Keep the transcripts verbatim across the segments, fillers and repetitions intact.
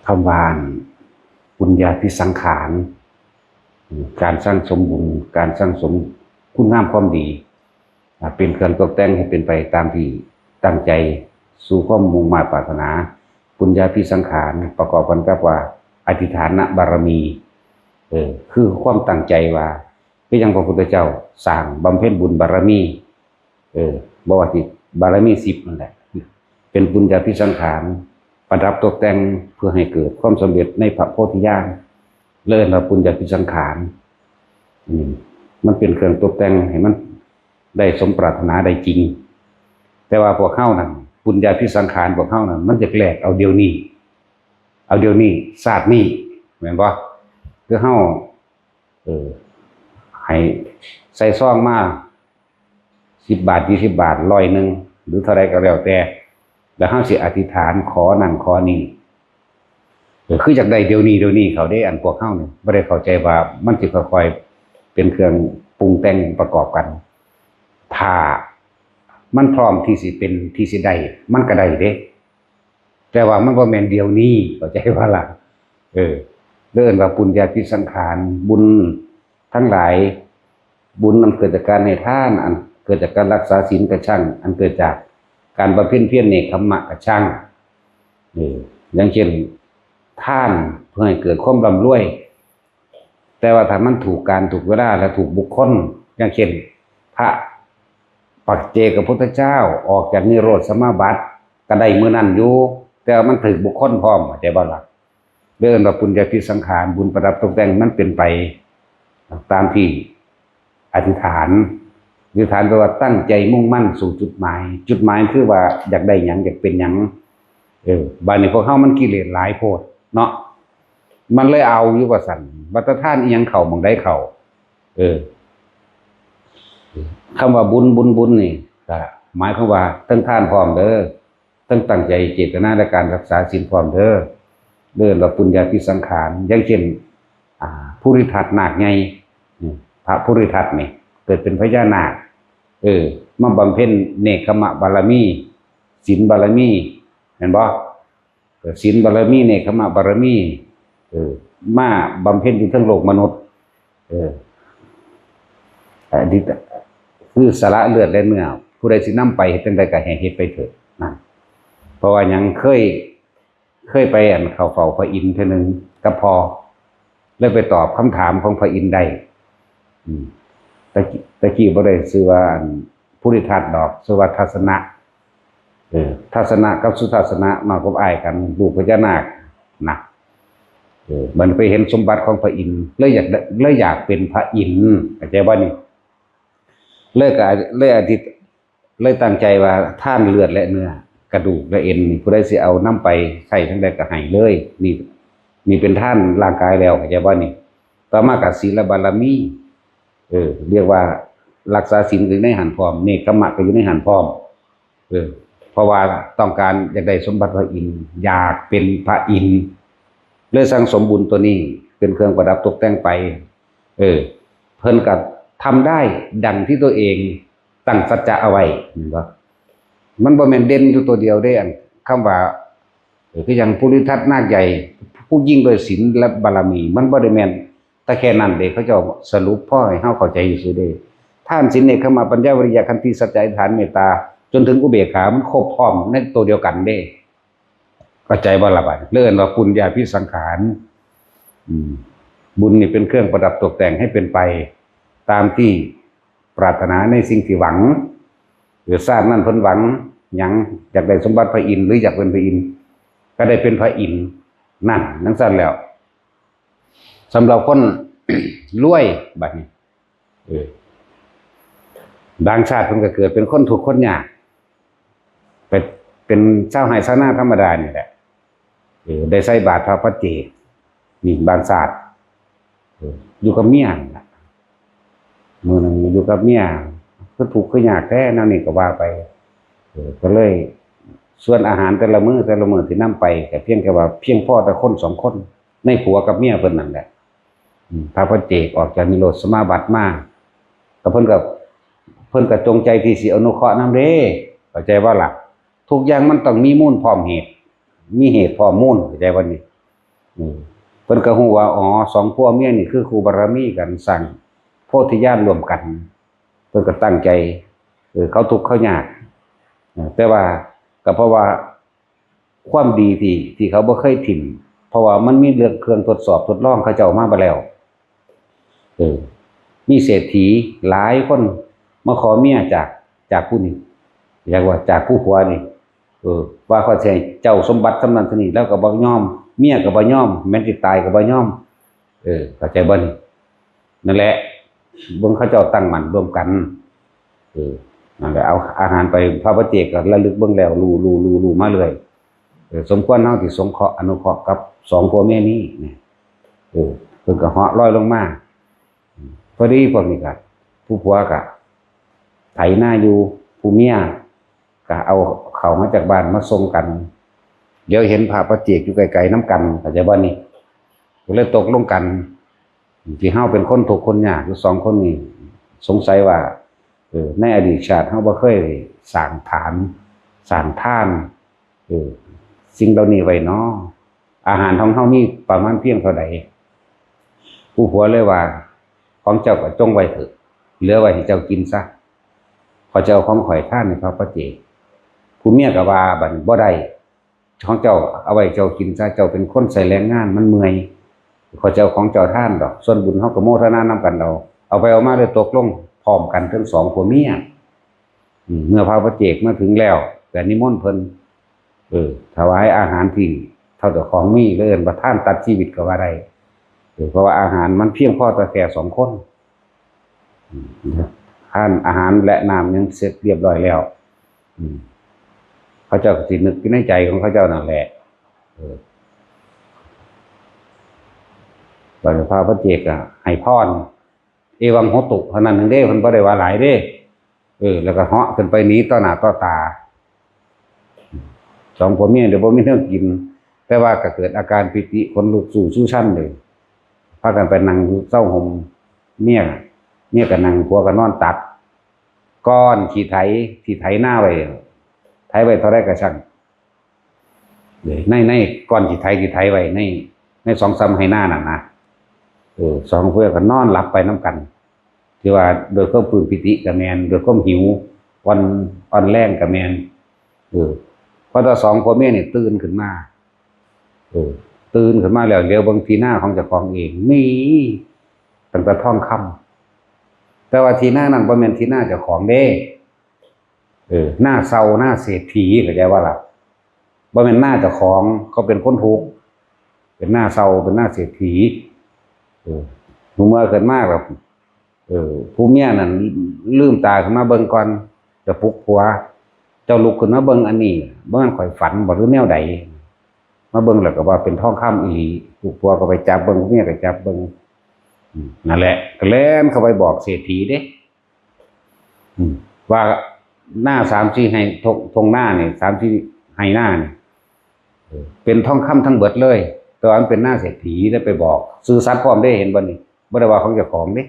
คำว่าอันปุญญาภิสังขาร การสั่งสมบุญ การสั่งสมคุณงามความดี อ่า เป็นเครื่องตกแต่งให้เป็นไปตามที่ตั้งใจสู่ความมุ่งมาดปรารถนา ปุญญาภิสังขาร ประกอบกันกับว่าอธิษฐานบารมี เออ คือความตั้งใจว่า คือยังพระพุทธเจ้าสร้างบำเพ็ญบุญบารมี เออ บ่ว่าสิบารมีสิบนั่นแหละ เป็นปุญญาภิสังขาร ประดับตกแต่งเพื่อให้เกิดความสำเร็จในพระโพธิญาณ เรียกว่าปุญญาภิสังขาร อืม มันเป็นเครื่องตกแต่งให้มันได้สมปรารถนาได้จริง แต่ว่าพวกเฮานั่น ปุญญาภิสังขารพวกเฮานั่น มันจะแลกเอาเดี๋ยวนี้ เอาเดี๋ยวนี้ ชาตินี้ แม่นบ่ คือเฮา เออ ให้ใส่ซองมา สิบบาท ยี่สิบบาท ร้อยหนึ่ง หรือเท่าใดก็แล้วแต่ แล้วเฮาสิอธิษฐานขอนั่นขอนี่ เออ คืออยากได้เดี๋ยวนี้ เดี๋ยวนี้ เขาเด้ อันพวกเฮานี่บ่ได้เข้าใจว่ามันสิค่อยๆ เป็นเครื่องปรุงแต่งประกอบกัน ถ้ามันพร้อมที่สิเป็น ที่สิได้ มันก็ได้เด้ แต่ว่ามันบ่แม่นเดี๋ยวนี้ เข้าใจบ่ล่ะ เออ เรียกว่าปุญญาภิสังขาร บุญทั้งหลาย บุญอันเกิดจากการให้ทาน อันเกิดจากการรักษาศีลก็ช่าง อันเกิดจากการบำเพ็ญเพียรเนกขัมมะก็ช่าง เออ อย่างเช่น ทานเพื่อให้เกิดความร่ำรวย แต่ว่าถ้ามันถูกการถูกเวลาและถูกบุคคล อย่างเช่น พระปัจเจกพุทธเจ้าออกจากนิโรธสมาบัติก็ได้มื้อนั้นอยู่ แต่ว่ามันถูกบุคคลพร้อม เข้าใจบ่ล่ะ เรียกว่าปุญญาภิสังขาร บุญประดับตกแต่งมันเป็นไปตามที่อธิษฐาน อธิษฐานแปลว่าตั้งใจมุ่งมั่นสู่จุดหมาย จุดหมายคือว่าอยากได้หยัง อยากเป็นหยัง เออ บาดนี้พวกเฮามันกิเลสหลายโพดเนาะ มันเลยเอาอยู่ว่าซั่น ว่าแต่ทานอีหยังเข้าหม่องใดเข้า เออ คำว่าบุญ บุญ บุญนี่ก็หมายความว่าทั้งทานพร้อมเด้อ ทั้งตั้งใจเจตนาและการรักษาศีลพร้อมเด้อ เรียกว่าปุญญาภิสังขาร อย่างเช่น อ่า ภูริทัตนาคใหญ่ อืม พระภูริทัตนี่เกิดเป็นพญานาค เออ มาบำเพ็ญเนกขัมมะบารมี ศีลบารมี แม่นบ่ เกิดศีลบารมี เนกขัมมะบารมี เออ มาบำเพ็ญอยู่เทิงโลกมนุษย์ เออ อันนี้คือสละเลือดและเนื้อ ผู้ใดสินำไปเฮ็ดจั่งใดก็ให้เฮ็ดไปเถิด นั่น เพราะว่าหยัง เคย เคยไปอันเข้าเฝ้าพระอินทร์เทื่อหนึ่งกับพ่อ เลยไปตอบคำถามของพระอินทร์ได้ อืม ตะกี้ ตะกี้บ่ได้ชื่อว่าอันภูริทัตดอก ชื่อว่าทัสสนะ เออ ทัสสนะกับสุทัสสนะ น้องกับอ้ายกัน ลูกพญานาคนะ เออ มันไปเห็นสมบัติของพระอินทร์ เลยอยากได้ เลยอยากเป็นพระอินทร์ เข้าใจบ่นี่ เลยก็ เลยอธิษ เลยตั้งใจว่าทานเลือดและเนื้อ กระดูกและเอ็นนี่ ผู้ใดสิเอานำไปใช้จั่งใดก็ให้เลย นี่ นี่เป็นทานร่างกายแล้ว เข้าใจบ่นี่ ต่อมาก็ศีลบารมี เออ เรียกว่ารักษาศีลก็อยู่ในหั้นพร้อม เนกขัมมะก็อยู่ในหั้นพร้อม เออ เพราะว่าต้องการอยากได้สมบัติพระอินทร์ อยากเป็นพระอินทร์ เลยสั่งสมบุญตัวนี้เป็นเครื่องประดับตกแต่งไป เออ เพิ่นก็ทำได้ดังที่ตัวเองตั้งสัจจะเอาไว้ เห็นบ่ มันบ่แม่นเด่นอยู่ตัวเดียวเด้ อันคำว่า เออ คืออย่างภูริทัตนาคใหญ่ ผู้ยิ่งด้วยศีลและบารมี มันบ่ได้แม่นแต่แค่นั้นเด้ เขาเจ้าสรุปพอให้เฮาเข้าใจซื่อๆเด้ ทาน ศีล เนกขัมมะ ปัญญา วิริยะ ขันติ สัจจะ อธิษฐาน เมตตา จนถึงอุเบกขา มันครบพร้อมในตัวเดียวกันเด้ เข้าใจบ่ล่ะบัดนี้ เรียกว่าปุญญาภิสังขาร อืม บุญนี่เป็นเครื่องประดับตกแต่งให้เป็นไปตามที่ปรารถนาในสิ่งที่หวัง หรือชาตินั้นเพิ่นหวังหยัง อยากได้สมบัติพระอินทร์ หรืออยากเป็นพระอินทร์ ก็ได้เป็นพระอินทร์ นั่น จั่งซั่นแล้ว สำหรับคน รวยบัดนี้ เออ บางชาติเพิ่นก็เกิดเป็นคนทุกข์คนยาก เป็น เป็นชาวไร่ชาวนาธรรมดานี่แหละ เออ ได้ใส่บาตรพระปัจเจก นี่บางชาติ เออ อยู่กับเมียนั่นล่ะ มื้อหนึ่งอยู่กับเมีย คือทุกข์คือยากแท้แนวนี้ก็ว่าไป เออ ก็เลย ส่วนอาหารแต่ละมื้อแต่ละมื้อที่นำไป ก็เพียงแค่ว่าเพียงพอแต่คนสองคน ในผัวกับเมียเพิ่นนั่นแหละ อืม พระปัจเจกออกจากนิโรธสมาบัติมา ก็เพิ่นก็ เพิ่นก็จงใจที่สิอนุเคราะห์นำเด้ เข้าใจบ่ล่ะ ทุกอย่างมันต้องมีมูลพร้อมเหตุ มีเหตุพร้อมมูล เข้าใจบ่นี่ อืม เพิ่นก็ฮู้ว่า อ๋อ สองผัวเมียนี่คือคู่บารมีกัน สร้างโพธิญาณร่วมกัน เพิ่นก็ตั้งใจ เออ เขาทุกข์เขายาก เออ แต่ว่า ก็เพราะว่าความดีที่ ที่เขาบ่เคยถิ่ม เพราะว่ามันมีเรื่องเครื่องทดสอบทดลองเขาเจ้ามาบ่แล้ว เออ มีเศรษฐีหลายคนมาขอเมียจาก จากผู้นี้ เรียกว่าจากผู้ผัวนี่ เออ ว่าเขาสิให้เจ้าสมบัติส่ำนั้นส่ำนี้ แล้วก็บ่ยอม เมียก็บ่ยอม แม้นสิตายก็บ่ยอม เออ เข้าใจบ่นี่ นั่นแหละ เบิ่งเขาเจ้าตั้งมั่นร่วมกัน เออ นั่นแหละ เอาอาหารไป พระปัจเจกก็ระลึกเบิ่งแล้ว รู้ รู้ รู้ รู้มาเรื่อย เออ สมควรเฮาสิสงเคราะห์อนุเคราะห์กับสองผัวเมียนี้เนี่ย เออ เพิ่นก็เหาะลอยลงมา พอดีพวกนี้ก็ ผู้ผัวก็ไถนาอยู่ ผู้เมียก็เอาข้าวมาจากบ้านมาส่งกัน เดี๋ยวเห็นพระปัจเจกอยู่ไกลๆนำกัน เข้าใจบ่นี่ ก็เลยตกลงกัน ที่เฮาเป็นคนทุกข์คนยากอยู่สองคนนี่ สงสัยว่า เออ ในอดีตชาติเฮาบ่เคยสร้างฐาน สร้างทาน เออ สิ่งเหล่านี้ไว้น้อ อาหารของเฮามีประมาณเพียงเท่าใด ผู้ผัวเลยว่า ของเจ้าก็จงไว้เถอะ เหลือไว้ให้เจ้ากินซะ ข้อยจะเอาของข้อยทานให้พระปัจเจก ผู้เมียก็ว่า บัดนี้บ่ได้ ของเจ้าเอาไว้เจ้ากินซะ เจ้าเป็นคนใช้แรงงานมันเมื่อย ข้อยจะเอาของเจ้าทานดอก ส่วนบุญเฮาก็โมทนานำกันเอา เอาไปเอามาเลยตกลงพร้อมกันทั้งสองผัวเมีย อืม เมื่อพระปัจเจกมาถึงแล้ว ก็นิมนต์เพิ่น เออ ถวายอาหารที่เท่าเจ้าของมี แล้วเอิ้นว่าทานตัดชีวิตก็ว่าได้ เออ เพราะว่าอาหารมันเพียงพอต่อแค่สองคน อืม ทานอาหารและน้ำยังเสร็จเรียบร้อยแล้ว อืม เขาเจ้าก็สินึกอยู่ในใจของเขาเจ้านั่นแหละ เออ บัดนี้พระปัจเจกก็ให้พร เอวังโหตุ เท่านั้นเองเด้ เพิ่นบ่ได้ว่าหลายเด้ เออ แล้วก็เหาะขึ้นไปหนีต่อหน้าต่อตา สองผัวเมียเดี๋ยวบ่มีแนวกิน แต่ว่าก็เกิดอาการปีติขนลุกสู้สู้ชั้นเลย พากันไปนั่งอยู่เซาห่ม เมีย เมียก็นั่ง ผัวก็นอนตัก ก้อนขี้ไถ ที่ไถนาไว้ ไถไว้เท่าใดก็ช่าง ใน ในก้อนขี้ไถที่ไถไว้ใน ในสองสามไฮ่นานั่นนะ เออ สองผัวก็นอนหลับไปนำกัน ที่ว่าโดยความปลื้มปีติก็แม่น โดยความหิว อ่อน อ่อนแรงก็แม่น เออ พอแต่สองผัวเมียนี่ตื่นขึ้นมา เออ ตื่นขึ้นมาแล้วเหลียวเบิ่งที่นาของเจ้าของเอง มีตั้งแต่ทองคำ แต่ว่าที่นานั้นบ่แม่นที่นาเจ้าของเด้ เออ นาเช่า นาเศรษฐี เข้าใจบ่ล่ะ บ่แม่นนาเจ้าของ เขาเป็นคนทุกข์ เป็นนาเช่า เป็นนาเศรษฐี เออ เมื่อขึ้นมาแล้ว เออ ผู้เมียนั่นลืมตาขึ้นมาเบิ่งก่อน จะปลุกผัว เจ้าลุกขึ้นมาเบิ่งอันนี้ บ่แม่นข้อยฝันบ่หรือแนวใด มาเบิ่งแล้วก็ว่าเป็นทองคำอีหลี ผู้ผัวก็ไปจับเบิ่ง ผู้เมียก็จับเบิ่ง อืม นั่นแหละ ก็แล่นเข้าไปบอกเศรษฐีเด้ อืม ว่านาสามสี่ไฮ่ ท่ง ท่งนานี่ สามสี่ไฮ่นานี่ เออ เป็นทองคำทั้งเบิดเลย แต่ว่ามันเป็นนาเศรษฐี แล้วไปบอก ซื่อสัตย์พร้อมเด้ เห็นบ่นี่ บ่ได้ว่าของเจ้าของเด้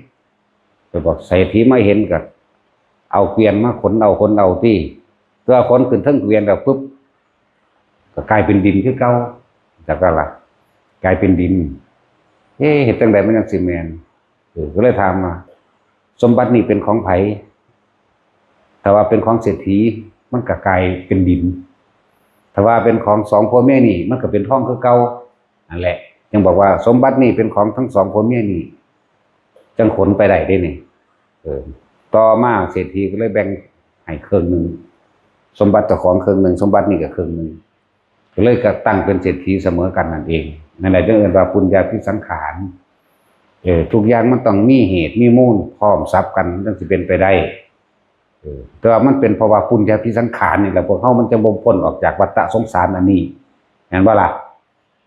ไปบอกเศรษฐีมาเห็นก็เอาเกวียนมาขนเอา ขนเอาติ แต่ว่าขนขึ้นเทิงเกวียนแล้วปุ๊บ ก็กลายเป็นดินคือเก่า จักว่าล่ะ กลายเป็นดิน เอ๊ะ เฮ็ดจั่งใดมันจั่งสิแม่น เออ ก็เลยถามว่า สมบัตินี่เป็นของไผ ถ้าว่าเป็นของเศรษฐี มันก็กลายเป็นดิน ถ้าว่าเป็นของสองผัวเมียนี่ มันก็เป็นทองคือเก่า นั่นแหละ จึงบอกว่าสมบัตินี่เป็นของทั้งสองผัวเมียนี่ จั่งขนไปได้เด้นี่ เออ ต่อมาเศรษฐีก็เลยแบ่งให้ครึ่งหนึ่ง สมบัติเจ้าของครึ่งหนึ่ง สมบัตินี่ก็ครึ่งหนึ่ง ก็เลยก็ตั้งเป็นเศรษฐีเสมอกันนั่นเอง นั่นแหละจึงเอิ้นว่าปุญญาภิสังขาร เออ ทุกอย่างมันต้องมีเหตุมีมูลพร้อมสับกัน จั่งสิเป็นไปได้ เออ แต่ว่ามันเป็นเพราะว่าปุญญาภิสังขารนี่แหละ พวกเฮามันจะบ่พ้นออกจากวัฏฏะสงสารอันนี้ แม่นบ่ล่ะ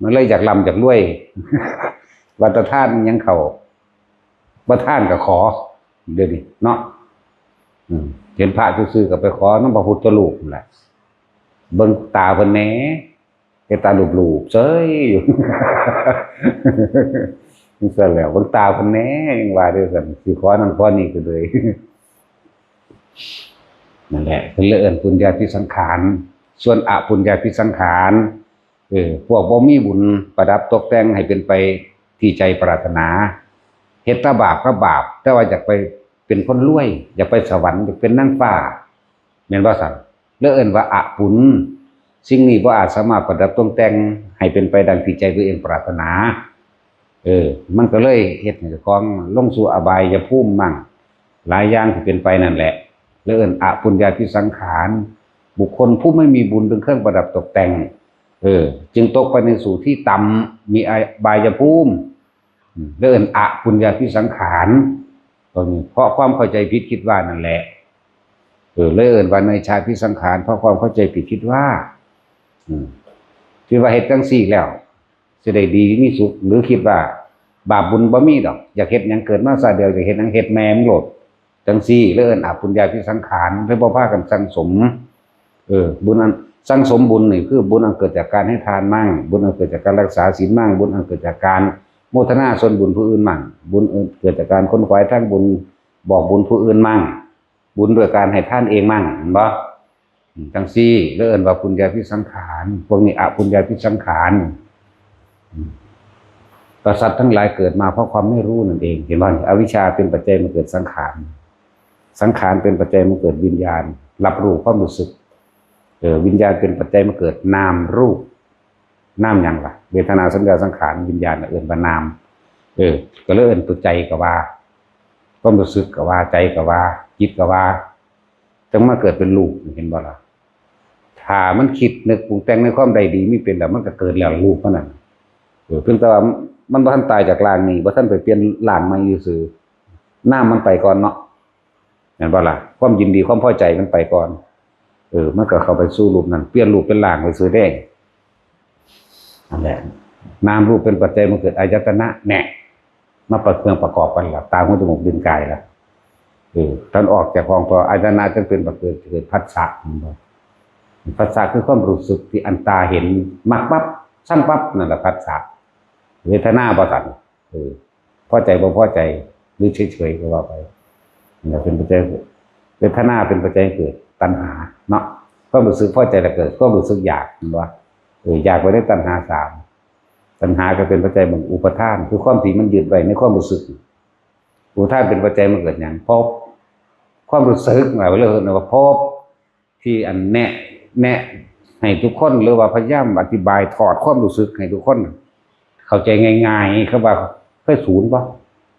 มันเลยอยากร่ำอยากรวย ว่าแต่ทานอิหยังเข้า บ่ทานก็ขอ เดี๋ยวนี้เนาะ อืม เห็นพระซื่อๆก็ไปขอนำพระพุทธรูปนั่นแหละ เบิ่งตาเพิ่นแหน่ เฮ็ดตาหลูบๆเซยอยู่ จั่งซั้นแหล้ว เบิ่งตาเพิ่นแหน่ ยังว่าเด้อซั่น สิขอนั่นขอนี่ก็เลย นั่นแหละ เพิ่นเลยเอิ้นปุญญาภิสังขาร ส่วนอปุญญาภิสังขาร เออ พวกบ่มีบุญประดับตกแต่งให้เป็นไปที่ใจปรารถนา เฮ็ดแต่บาปกับบาป แต่ว่าอยากไปเป็นคนรวย อยากไปสวรรค์ อยากเป็นนางฟ้า แม่นบ่ซั่น เลยเอิ้นว่าอปุญ สิ่งนี้บ่อาจสามารถประดับตกแต่งให้เป็นไปดังที่ใจตัวเองปรารถนา เออ มันก็เลยเฮ็ดให้เจ้าของลงสู่อบายภูมิมั่ง หลายอย่างที่เป็นไปนั่นแหละ เลยเอิ้นอปุญญาภิสังขาร บุคคลผู้ไม่มีบุญเป็นเครื่องประดับตกแต่ง เออ จึงตกไปในสู่ที่ต่ำ มีอบายภูมิ อืม เลยเอิ้นอปุญญาภิสังขาร ตรงนี้ เพราะความเข้าใจผิดคิดว่านั่นแหละ เออ เลยเอิ้นว่าเนยชาภิสังขาร เพราะความเข้าใจผิดคิดว่า อืม คิดว่าเฮ็ดจั่งซี้แล้ว สิได้ดีมีสุข หรือคิดว่าบาปบุญบ่มีดอก อยากเฮ็ดหยังเกิดมาชาติเดียว อยากเฮ็ดหยังเฮ็ดแม่มันโลด จั่งซี้ เลยเอิ้นอปุญญาภิสังขาร เลยบ่พากันสั่งสม เออ บุญอัน สั่งสมบุญนี่คือบุญอันเกิดจากการให้ทานมั่ง บุญอันเกิดจากการรักษาศีลมั่ง บุญอันเกิดจากการโมทนาส่วนบุญผู้อื่นมั่ง บุญอันเกิดจากการขนขวายทางบุญ บอกบุญผู้อื่นมั่ง บุญด้วยการให้ทานเองมั่ง เห็นบ่ อืม จั่งซี้ เลยเอิ้นว่าปุญญาภิสังขาร พวกนี้อปุญญาภิสังขาร อืม ก็สัตว์ทั้งหลายเกิดมาเพราะความไม่รู้นั่นเอง เห็นบ่ อวิชชาเป็นปัจจัยมาเกิดสังขาร สังขารเป็นปัจจัยมาเกิดวิญญาณ รับรู้ความรู้สึก เออ วิญญาณเป็นปัจจัยมาเกิดนามรูป นามหยังล่ะ เวทนา สัญญา สังขาร วิญญาณน่ะเอิ้นว่านาม เออ ก็เลยเอิ้นตัวใจก็ว่า ความรู้สึกก็ว่า ใจก็ว่า จิตก็ว่า จั่งมาเกิดเป็นรูป เห็นบ่ล่ะ ถ้ามันคิดนึกปรุงแต่งในความใดดีมีเป็นแล้ว มันก็เกิดแล้วรูปมันนั่น เออ เพียงแต่ว่ามันบ่ทันตายจากร่างนี้ บ่ทันไปเปลี่ยนร่างใหม่ซื่อๆ นามมันไปก่อนเนาะ แม่นบ่ล่ะ ความยินดีความพอใจมันไปก่อน เออ มันก็เข้าไปสู่รูปนั้น เปลี่ยนรูปเป็นร่างไปซื่อเด้ นั่นแหละ นามรูปเป็นปัจจัยมันเกิดอายตนะ แน่ มาประ เครื่องประกอบกันล่ะ ตา หู จมูก ลิ้น กายล่ะ เออ ท่านออกจากห้องพออายตนะจึงเป็นบักเกิด เกิดผัสสะ เห็นบ่ ผัสสะคือความรู้สึกที่อันตาเห็น มักปั๊บ ชังปั๊บ นั่นแหละผัสสะ เวทนาบ่ซั่น เออ พอใจบ่พอใจ หรือเฉยๆ ก็ว่าไป นั่นแหละเป็นปัจจัย เวทนาเป็นปัจจัยเกิดตัณหาเนาะ ความรู้สึกพอใจแล้วเกิดความรู้สึกอยาก เห็นบ่ เออ อยากไปในตัณหาสาม ตัณหาก็เป็นปัจจัยเบิ่งอุปาทาน คือความที่มันยึดไว้ในความรู้สึก อุปาทานเป็นปัจจัยมันเกิดหยัง ภพ ความรู้สึก หมายว่าเรื่องว่าภพ ที่อันแนะ แนะให้ทุกคน หรือว่าพยายามอธิบายถอดความรู้สึกให้ทุกคนเข้าใจง่ายๆ คือว่าเคยสูนบ่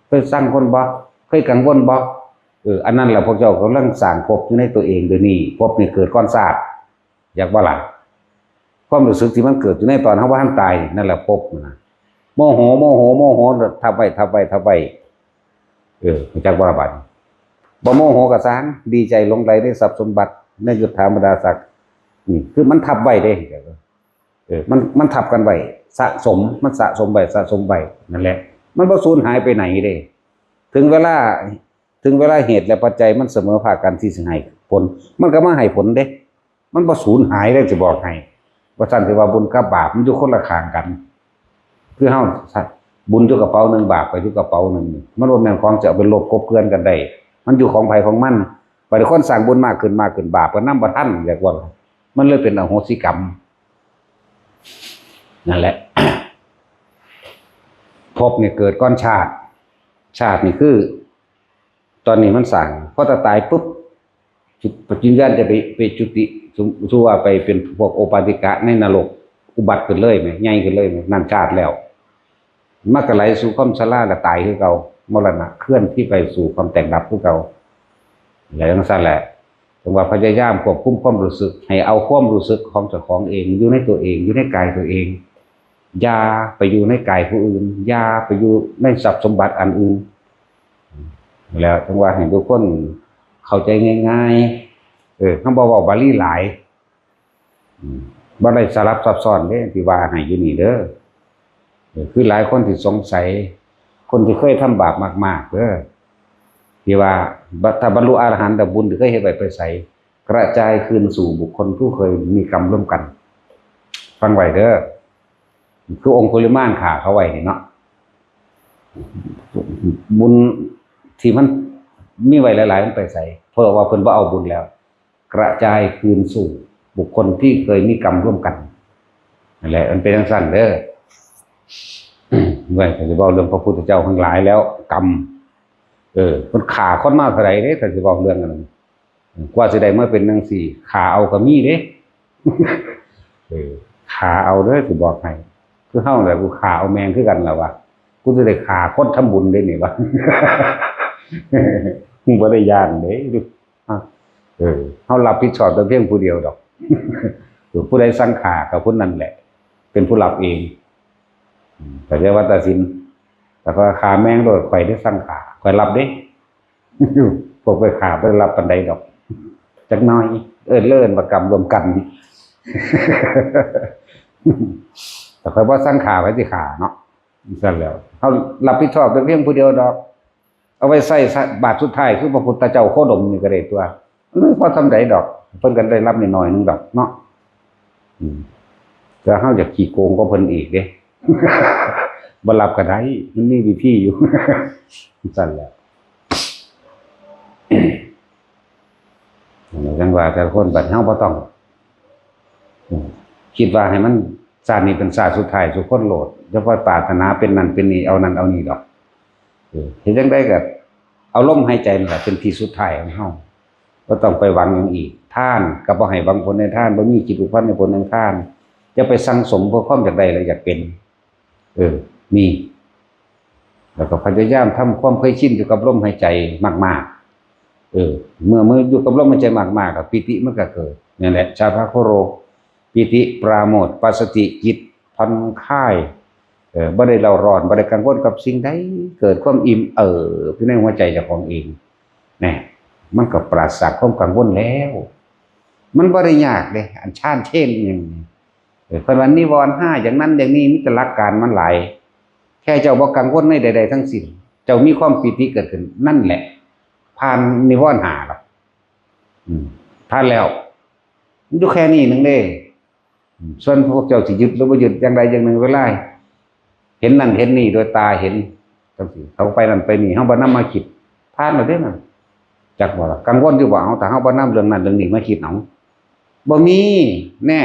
เคยซังคนบ่ เคยกังวลบ่ เออ อันนั้นแหละพวกเจ้ากำลังสร้างภพอยู่ในตัวเองเดี๋ยวนี้ ภพนี่เกิดก่อนชาติ อยากบ่ล่ะ ความรู้สึกที่มันเกิดอยู่ในตอนเฮาบ่ทันตายนี่ นั่นแหละภพนะ โมโห โมโห โมโห ทับไว้ ทับไว้ ทับไว้ เออ รู้จักบ่ล่ะบัดนี้ บ่โมโหก็ซ่าง ดีใจหลงใหลในทรัพย์สมบัติ ในยศถาบรรดาศักดิ์ นี่คือมันทับไว้เด้ เออ มัน มันทับกันไว้ สะสม มันสะสมไว้ สะสมไว้ นั่นแหละ มันบ่สูญหายไปไหนเด้ ถึงเวลา ถึงเวลาเหตุและปัจจัยมันเสมอภาคกันที่สิให้ผล มันก็มาให้ผลเด้ มันบ่สูญหายเด้ สิบอกให้ บ่ซั้นสิว่าบุญกับบาปมันอยู่คนละข้างกัน คือเฮา บุญอยู่กระเป๋าหนึ่ง บาปก็อยู่กระเป๋าหนึ่ง มันบ่แม่นของจะเอาไปลบกลบเกลื่อนกันได้ มันอยู่ของไผของมัน บัดนี้คนสร้างบุญมากขึ้นมากขึ้น บาปก็นำบ่ทัน เรียกว่า มันเลยเป็นอโหสิกรรม นั่นแหละ ภพนี่เกิดก่อนชาติ ชาตินี่คือ ตอนนี้มันสร้าง พอถ้าตายปุ๊บ จิต จิตวิญญาณจะไป ไปจุติ สม สมมุติว่าไปเป็นพวกโอปปาติกะในนรก อุบัติขึ้นเลยแหม ใหญ่ขึ้นเลยแหม นั่นชาติแล้ว มันก็ไหลสู่ความชราและตายคือเก่า มรณะ เคลื่อนที่ไปสู่ความแตกดับคือเก่า แล้วจั่งซั้นแหละ ถึงว่าพยายามควบคุมความรู้สึก ให้เอาความรู้สึกของเจ้าของเอง อยู่ในตัวเอง อยู่ในกายตัวเอง อย่าไปอยู่ในกายผู้อื่น อย่าไปอยู่ในทรัพย์สมบัติอันอื่น แล้วจั่งว่าให้ทุกคนเข้าใจง่ายๆ เออ เฮาบ่เว้าบาลีหลาย อืม บ่ได้สลับซับซ้อนเด้ ที่ว่าให้อยู่นี่เด้อ เออ คือหลายคนที่สงสัย คนที่เคยทำบาปมากๆ เด้อ ที่ว่า บ- ถ้าบรรลุอรหันต์แล้วบุญที่เคยเฮ็ดไว้ไปไส กระจายคืนสู่บุคคลผู้เคยมีกรรมร่วมกัน ฟังไว้เด้อ คือองคุลิมานฆ่าเขาไว้นี่เนาะ บุญที่มันมีไว้หลายๆ มันไปไส เพราะว่าเพิ่นบ่เอาบุญแล้ว กระจายคืนสู่บุคคลที่เคยมีกรรมร่วมกัน นั่นแหละ มันเป็นจั่งซั่นเด้อ เว้ย ถ้าสิเว้าเรื่องพระพุทธเจ้าทั้งหลายแล้ว กรรม เออ เพิ่นฆ่าคนมาเท่าใดเด้ ถ้าสิเว้าเรื่องอันนั้น กว่าสิได้มาเป็นจั่งซี้ ฆ่าเอาก็มีเด้ เออ ฆ่าเอาเด้อ สิบอกให้ คือเฮาแหละ กูฆ่าเอาแม่งคือกันล่ะวะ กูสิได้ฆ่าคนทำบุญเด้นี่วะ มึงบ่ได้ย้านเด้ เออ เฮารับผิดชอบแต่เพียงผู้เดียวดอก เออ ผู้ใดสั่งฆ่าก็ผู้นั้นแหละ เป็นผู้รับเอง อืม แต่เรียกว่าตัดสิน แต่ก็ฆ่าแม่งโลด ข่อยได้สั่งฆ่า ข่อยรับเด้ พวกไปฆ่าบ่ได้รับปานใดดอก จักหน่อย เอิ้น เอิ้นว่ากรรมร่วมกัน แต่ข่อยบ่สั่งฆ่า ไผสิฆ่าเนาะ ซั่นแหล้ว เฮารับผิดชอบแต่เพียงผู้เดียวดอก เอาไว้ใช้บาทสุดท้าย คือพระพุทธเจ้าโคดมนี่ก็ได้ตั๊ว มันบ่พอส่ำใดดอก เพิ่นก็ได้รับน้อยๆหนึ่งดอกเนาะ อืม แต่เฮาอยากขี้โกงกว่าเพิ่นอีกเด้ บ่รับก็ได้ มันมีวิธีอยู่ ซั่นแหละ จั่งว่าแต่ละคน บัดเฮาบ่ต้อง อืม คิดว่าให้มัน ชาตินี้เป็นชาติสุดท้ายสู่คนโลด อย่าไปปรารถนาเป็นนั่นเป็นนี่ เอานั่นเอานี่ดอก เออ เฮ็ดจั่งใดก็เอาลมหายใจนั่นแหละเป็นที่สุดท้ายของเฮา บ่ต้องไปหวังหยังอีก ทานก็บ่ให้หวังผลในทาน บ่มีจิตผูกพันในผลแห่งทาน อย่าไปสั่งสมเพื่อความอยากได้และอยากเป็น เออ นี่ แล้วก็พยายามทำความเคยชินอยู่กับลมหายใจมากๆ เออ เมื่อ เมื่ออยู่กับลมหายใจมากๆ แล้วปีติมันก็เกิด นั่นแหละ ฉัพพะโคโร ปีติ ปราโมทย์ ปัสสติ จิตผ่อนคลาย เออ บ่ได้เร่าร้อน บ่ได้กังวลกับสิ่งใด เกิดความอิ่มเอิบอยู่ในหัวใจเจ้าของเอง แน่ มันก็ปราศจากความกังวลแล้ว มันบ่ได้ยากเด้ อันฌานเชนอิหยังนี่ เออ เพิ่นว่านิวรณ์ห้าอย่างนั้นอย่างนี้ มีแต่หลักการมันหลาย แค่เจ้าบ่กังวลในใดๆทั้งสิ้น เจ้ามีความปีติเกิดขึ้น นั่นแหละ ผ่านนิวรณ์ห้าแล้ว อืม ผ่านแล้ว มันอยู่แค่นี้หนึ่งเด้ อืม ส่วนพวกเจ้าสิยึดหรือบ่ยึดอย่างใดอย่างหนึ่ง เวลาเห็นนั่นเห็นนี่โดยตาเห็น จั่งซี้ เขาไปนั่นไปนี่ เฮาบ่นำมาคิด ผ่านแล้วเด้นั่น จักบ่ล่ะ กังวลอยู่บ่ เอา ถ้าเฮาบ่นำเรื่องนั้นเรื่องนี้มาคิด เอา บ่มี แน่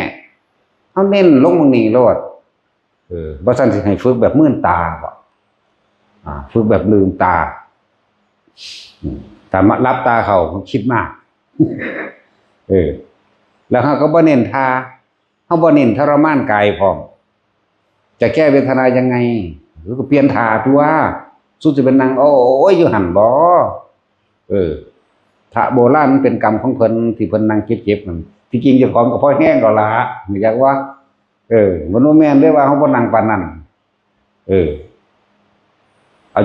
เฮาเน้นลงหม่องนี้โลด เออ บ่ซั้นสิให้ฝึกแบบมืนตาบ่ อ่า ฝึกแบบลืมตา อืม ถ้ามาหลับตาเข้า มันคิดมาก เออ แล้วเฮาก็บ่เน้นท่า เฮาบ่เน้นทรมานกายพร้อม จะแก้เวทนายังไง หรือก็เปลี่ยนท่าตั๊ว สุดสิเป็นนั่ง โอ้ย อยู่หั่นบ่ เออ พระโบราณมันเป็นกรรมของเพิ่นที่เพิ่นนั่งเจ็บๆนั่น ที่จริงเจ้าของก็พอแฮงแล้วล่ะ อยากว่า เออ มันบ่แม่นเด้ว่าเฮาบ่นั่งปานนั้น เออ เอา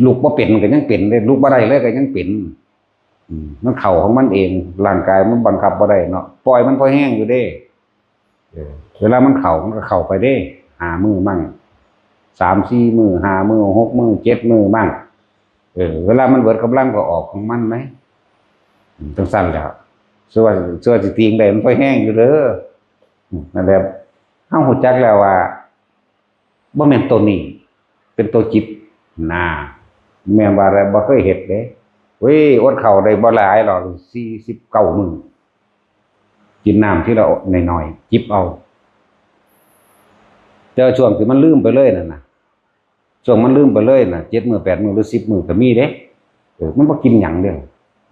ลุกบ่เป็นก็ยังเป็นเด้ ลุกบ่ได้เลยก็ยังเป็น อืม มันเข้าของมันเอง ร่างกายมันบังคับบ่ได้เนาะ ปล่อยมันพอแฮงอยู่เด้ เออ เวลามันเข้ามันก็เข้าไปเด้ ห้ามื้อมั่ง สามสี่มื้อ ห้ามื้อ หกมื้อ เจ็ดมื้อมั่ง เออ เวลามันเบิดกำลังก็ออกของมันไหม อืม จั่งซั้นแหละ ส่วน ส่วนสิติงได้มันพอแฮงอยู่เด้อ อืม นั่นแหละ เฮารู้จักแล้วว่า บ่แม่นตัวนี้ เป็นตัวจิต น่า แม่นว่าแล้วบ่เคยเฮ็ดเด้ เว้ย อดข้าวได้บ่หลายหรอก สี่สิบเก้ามื้อ กินน้ำทีละน้อยๆ จิบเอา แต่ว่าช่วงที่มันลืมไปเลยนั่นน่ะ ช่วงมันลืมไปเลยน่ะ เจ็ดมื้อ แปดมื้อ หรือ สิบมื้อก็มีเด้ เออ มันบ่กินหยังเด้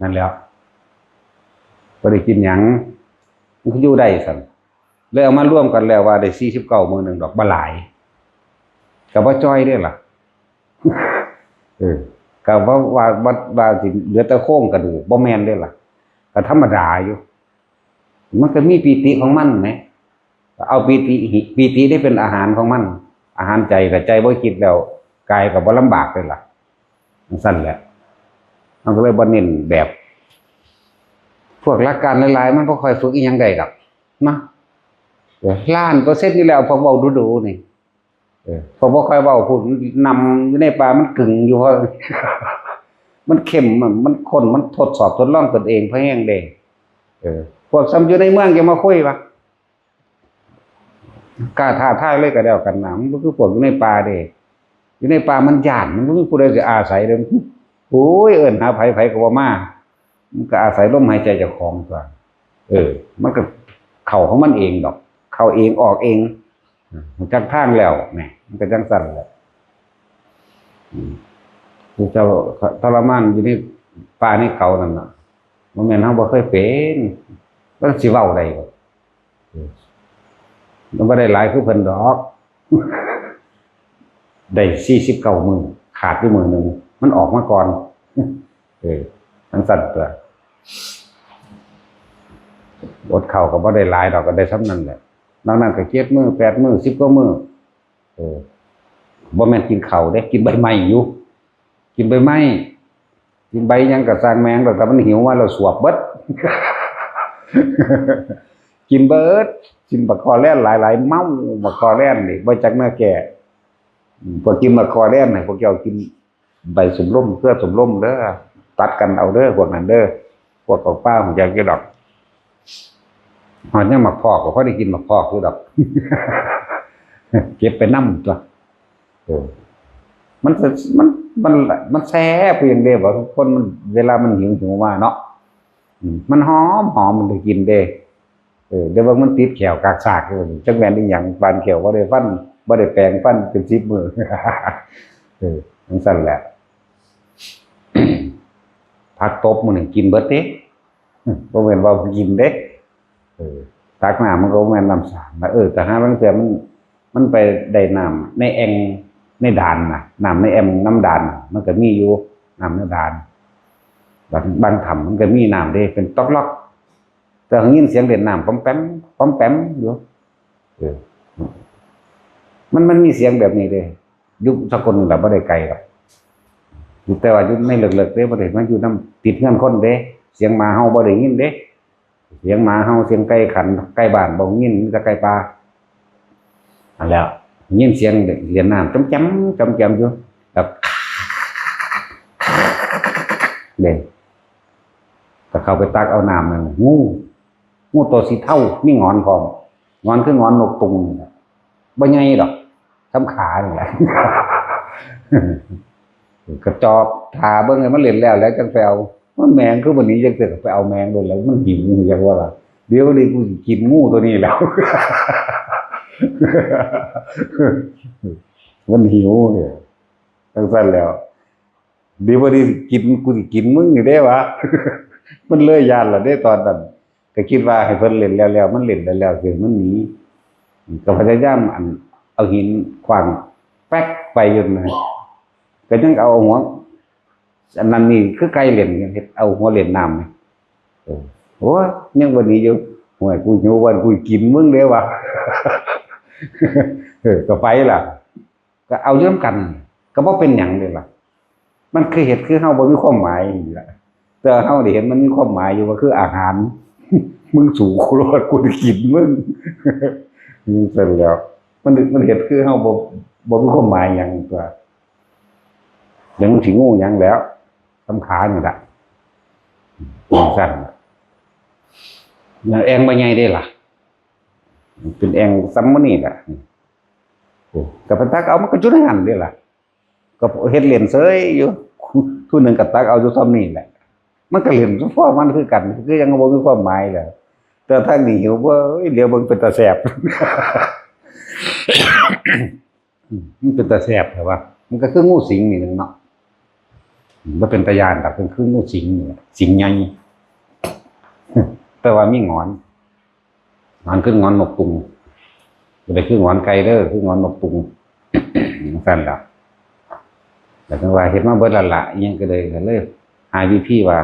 นั่นแหล้ว บ่ได้กินหยัง มันก็อยู่ได้ซั่น เลยเอามารวมกันแล้วว่าได้ สี่สิบเก้ามื้อหนึ่งดอก บ่หลาย ก็บ่จ่อยเด้ล่ะ เออ ก็ว่า ว่า ว่า ว่าสิเหลือแต่โครงกระดูก บ่แม่นเด้ล่ะ ก็ธรรมดาอยู่ มันก็มีปีติของมันแหม เอาปีติ ปีติได้เป็นอาหารของมัน อาหารใจ ก็ใจบ่คิดแล้ว กายก็บ่ลำบากเลยล่ะ จั่งซั้นแหละ มันก็เลยบ่เน้นแบบ พวกหลักการหลายๆ มันบ่ค่อยฝึกอิหยังได้ดอก เนาะ เออ ล้านเปอร์เซ็นต์อยู่แล้ว พวกเว้าดูๆนี่ เออ พวกบ่ค่อยเว้า พูดนำอยู่ในป่ามันกึ่งอยู่ เพราะ มันเข้ม มัน มันค้น มันทดสอบทดลองตนเองพอแฮงเด้ เออ พวกซ้ำอยู่ในเมืองจะมาคุยวะ กล้าท้าทายเลยก็แล้วกันนะ มันบ่คือพวกอยู่ในป่าเด้ อยู่ในป่ามันย้าน มันบ่มีผู้ใดสิอาศัยเลย โอ้ย เอิ้นหาไผ ไผก็บ่มา มันก็อาศัยลมหายใจเจ้าของตั๊ว เออ มันก็เข้าของมันเองดอก เข้าเองออกเอง รู้จักทางแล้ว แหม มันก็จั่งซั้นแหละ อืม ผู้เจ้าทรมานอยู่ในป่าในเขานั่นน่ะ บ่แม่นเฮาบ่เคยเป็น มันสิเว้าได้บ่ อืม มันบ่ได้หลายคือเพิ่นดอก ได้สี่สิบเก้ามื้อ ขาดอยู่มื้อหนึ่ง มันออกมาก่อน เออ จั่งซั้นตั๊ว อดข้าวก็บ่ได้หลายดอก ก็ได้ส่ำนั้นแหละ นอกนั้นก็เจ็ดมื้อ แปดมื้อ สิบกว่ามื้อ เออ บ่แม่นกินข้าวเด้ กินใบไม้อยู่ กินใบไม้ กินใบหยังก็ซ่างแม่ง แต่มันหิวมาแล้วสวบเบิด กินเบิด กินบักคอแล่นหลายๆ เมาบักคอแล่นนี่ บ่จักแนวแก้ อืม พวกกินบักคอแล่นให้พวกเจ้ากินใบสมร่ม เครือสมร่มเด้อ ตัดกันเอาเด้อ พวกนั้นเด้อ พวกเขาป้าของเจ้ากินดอก ฮอดยามหมากพอกก็พอได้กินหมากพอกอยู่ดอก เก็บไปนำตั๊ว เออ มัน มัน มัน มันแซ่บคือหยังเด้ บ่ คนมัน เวลามันหิว หิวมาเนาะ อืม มันหอม หอม มันได้กินเด้ เออ เดี๋ยวเบิ่งมันติดแข้วกากซากอยู่ จักแม่นอีหยัง ปานแข้วบ่ได้ฟัน บ่ได้แปรงฟันเป็นสิบมื้อ เออ จั่งซั้นแหละ ผักตบมื้อนี้กินเบิดเด้ บ่แม่นว่ากินเด้ เออ ตักน้ำมันก็บ่แม่นน้ำสางนะ เออ แต่หาลางเทื่อมัน มันไปได้น้ำในแอ่งในด่านน่ะ น้ำในแอ่งน้ำด่านน่ะ มันก็มีอยู่ น้ำในด่าน บาง บางถ้ำมันก็มีน้ำเด้ เป็นต๊อกล็อก แต่ได้ยินเสียงเล่นน้ำป๋อมแป๋ม ป๋อมแป๋มอยู่ เออ มัน มันมีเสียงแบบนี้เด้ อยู่สกลนี่แหละ บ่ได้ไกลดอก อยู่ แต่ว่าอยู่ในเลิกๆเด้ บ่ได้มาอยู่นำติดเฮือนคนเด้ เสียงหมาเห่าบ่ได้ยินเด้ เสียงหมาเห่า เสียงไก่ขัน ไก่บ้านบ่ได้ยิน มีแต่ไก่ป่า อันแล้ว ยินเสียงเล่นน้ำจ๋อมแจ๋ม จ๋อมแจ๋มอยู่ แล้ว เด้ ก็เข้าไปตักเอาน้ำนั่น งู งูตัวสีเทา มีหงอนพร้อม หงอนคือหงอนนกตุงนี่แหละ บ่ใหญ่ดอก ส่ำขานี่แหละ ก็จอบถ่าเบิ่งให้มันเล่นแล้ว แล้วจั่งไปเอา มันแมงคือบ่หนีจักเทื่อ ก็ไปเอาแมงโลดแล้ว มันหิวจั่งว่าล่ะ เดี๋ยวนี้กูสิกินงูตัวนี้แล้ว มันหิวเนี่ย จั่งซั้นแล้ว เดี๋ยวบ่หนีสิกิน กูสิกินมึงนี่เด้วะ มันเลยย้านล่ะเด้ตอนนั้น ก็คิดว่าให้เพิ่นเล่นแล้วๆ มันเล่นแล้วๆ คือมันหนี ก็พยายามอัน เอาหินขว้างแป๊กไปอยู่นะ ก็ยังเอาหัว อันนั้นนี่คือไก่เล่น เฮ็ดเอาหัวเล่นน้ำนี่ เออ โอ้ย ยังบ่หนีอยู่ โอ้ย กูหิววันกูกินมึงเด้วะ เออ ก็ไปล่ะ ก็เอาอยู่นำกัน ก็บ่เป็นหยังเด้ล่ะ มันคือเฮ็ดคือเฮาบ่มีความหมายนี่ล่ะ แต่เฮาได้เห็นมันมีความหมายอยู่ว่าคืออาหาร มึงสู้กูโลด กูสิกินมึง จั่งซั้นแล้ว มัน มันเฮ็ดคือเฮาบ่ บ่มีความหมายหยังตั๊ว ยังสิงูหยังแล้ว ส่ำขานี่ล่ะ จั่งซั้น แล้วแอ่งบ่ใหญ่เด้ล่ะ เป็นแอ่งส่ำมื้อนี้ล่ะ โอ้ ก็ไปตักเอามันก็อยู่ในหั่นเด้ล่ะ ก็เฮ็ดเล่นเสยอยู่ ผู้หนึ่งก็ตักเอาอยู่ส่ำนี้แหละ มันก็เล่นเฉพาะมันคือกัน คือยังบ่มีความหมายแหละ แต่ทางนี้หิว เว้ย เหลียวเบิ่งเป็นตาแซ่บ อืม มันเป็นตาแซ่บแต่ว่า มันก็คืองูสิงนี่หนึ่งเนาะ มันเป็นตาย่าน แต่เป็นคืองูสิงนี่แหละ สิงใหญ่ แต่ว่ามีหงอน หงอนคือหงอนนกตุง บ่ได้คือหงอนไก่เด้อ คือหงอนนกตุง จั่งซั้นล่ะ แล้วจั่งว่าเฮ็ดมาเบิดแล้วล่ะ อิหยังก็เลย ก็เลยหาวิธีว่า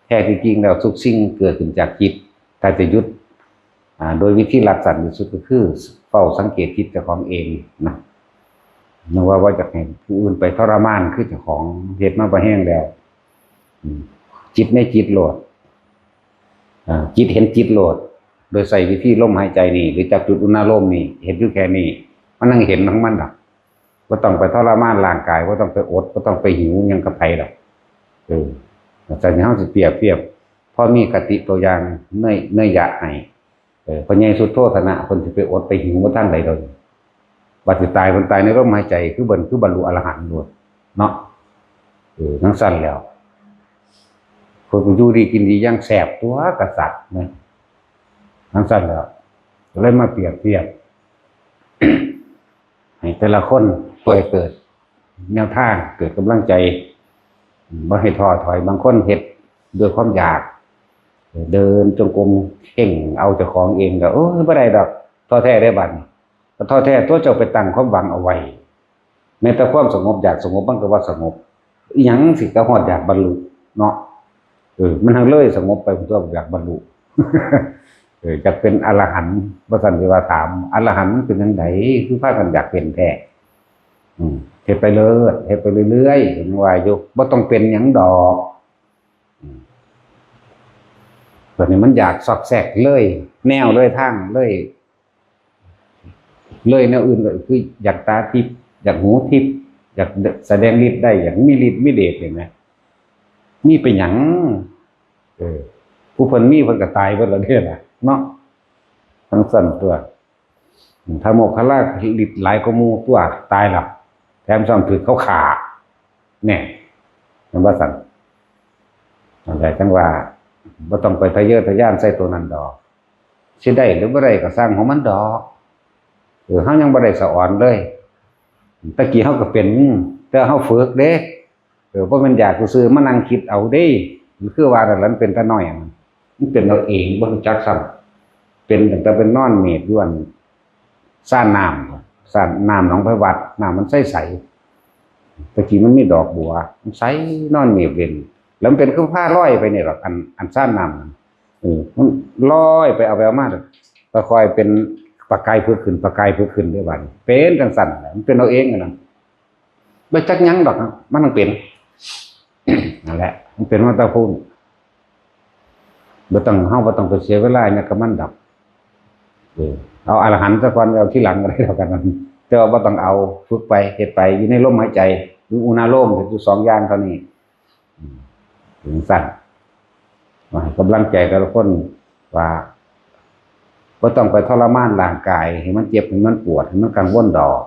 แท้ที่จริงแล้วทุกสิ่งเกิดขึ้นจากจิต ถ้าจะหยุด อ่า โดยวิธีรัดสั้นที่สุดก็คือเฝ้าสังเกตจิตเจ้าของเองนะ นึกว่า ว่าอยากให้ผู้อื่นไปทรมานคือเจ้าของเฮ็ดมาบ่แฮงแล้ว อืม จิตในจิตโลด อ่า จิตเห็นจิตโลด โดยใช้วิธีลมหายใจนี่ หรือจับจุดอุณาโลมนี่ เฮ็ดอยู่แค่นี้ มันยังเห็นของมันดอก บ่ต้องไปทรมานร่างกาย บ่ต้องไปอด บ่ต้องไปหิวหยังกับไผดอก เออ แต่เฮาสิเปรียบเทียบ พอมีคติตัวอย่าง เนย เนยยะให้ เออ พ่อใหญ่สุโธทนะ เพิ่นสิไปอดไปหิวมาทางใดดอก บัดสิตาย เพิ่นตายในลมหายใจ คือเบิ่น คือบรรลุอรหันต์โลดเนาะ เออ จั่งซั้นแล้ว เพิ่นก็อยู่ดีกินดีอย่างแซ่บตั๊วกษัตริย์นะ จั่งซั้นแล้ว ก็เลยมาเปรียบเทียบ ให้แต่ละคนช่วยเกิดแนวทาง เกิดกำลังใจ บ่ให้ท้อถอย บางคนเฮ็ดด้วยความอยาก เดินจงกรมเพ่งเอาเจ้าของเองก็ โอ้ย บ่ได้ดอก ท้อแท้ได้บัดนี้ ก็ท้อแท้ตัวเจ้าไปตั้งความหวังเอาไว้ แม้แต่ความสงบ อยากสงบมันก็ว่าสงบ อีหยังสิก็ฮอดอยากบรรลุเนาะ เออ มันทั้งเลยสงบไปตัวอยากบรรลุ เออ อยากเป็นอรหันต์ ว่าซั่นสิว่าถาม อรหันต์เป็นจั่งใด คือพากันอยากเป็นแท้ อืม เฮ็ดไปเลิศ เฮ็ดไปเรื่อยๆ เห็นว่าอยู่ บ่ต้องเป็นหยังดอก อืม ตอนนี้มันอยากซอกแซกเลย แนวเลยทางเลย เลยแนวอื่นก็คืออยากตาทิพย์ อยากหูทิพย์ อยากแสดงฤทธิ์ได้ อยากมีฤทธิ์มีเดช เห็นไหม มีเป็นหยัง เออ ผู้เพิ่นมีเพิ่นก็ตายเบิดแล้วเด้ล่ะ เนาะ ทั้งสั้นตัว ถ้าโมคคัลลาฤทธิ์หลายกว่าหมู่ตัว ตายแล้ว แถมซ้ำถืกเขาฆ่า แน่ แม่นบ่ซั่น นั่นแหละจั่งว่า บ่ต้องไปทะเยอทะยานใส่ตัวนั้นดอก สิได้หรือบ่ได้ก็ซ่างของมันดอก เออ เฮายังบ่ได้สะออนเลย ตะกี้เฮาก็เป็น แต่เฮาฝึกเด้ เออ บ่แม่นอยากซื่อๆ มานั่งคิดเอาเด้ คือว่านั่นล่ะ มันเป็นตาน้อยอะ มันเป็นเอาเอง บ่รู้จักซ้ำ เป็นตั้งแต่เป็นนอนเมดอยู่อัน ซ่านน้ำ ซ่านน้ำหนองไผวัด น้ำมันใสๆ ตะกี้มันมีดอกบัว มันใส นอนเมดเล่น แล้วมันเป็นคือผ้าลอยไปนี่หรอก อัน อันซ่านน้ำนั่น เออ มันลอยไปเอาไปเอามา ค่อยๆเป็นประกายผุดขึ้น ประกายผุดขึ้นเด้บัดนี้ เป็นจั่งซั่นแหละ มันเป็นเอาเองอะนะ บ่จักหยังดอกนะ มันต้องเป็น นั่นแหละ มันเป็นมาแต่พู้น บ่ต้อง เฮาบ่ต้องไปเสียเวลาหยังกับมันดอก เออ เอาอรหันต์ซะก่อน เอาทีหลังก็ได้แล้วกัน แต่ว่าบ่ต้องเอา ฝึกไป เฮ็ดไป อยู่ในลมหายใจ อยู่อุณาโลม เฮ็ดอยู่สองอย่างเท่านี้ อืม ถึงสั้น มาให้กำลังใจแต่ละคนว่า บ่ต้องไปทรมานร่างกาย ให้มันเจ็บ ให้มันปวด ให้มันกังวลดอก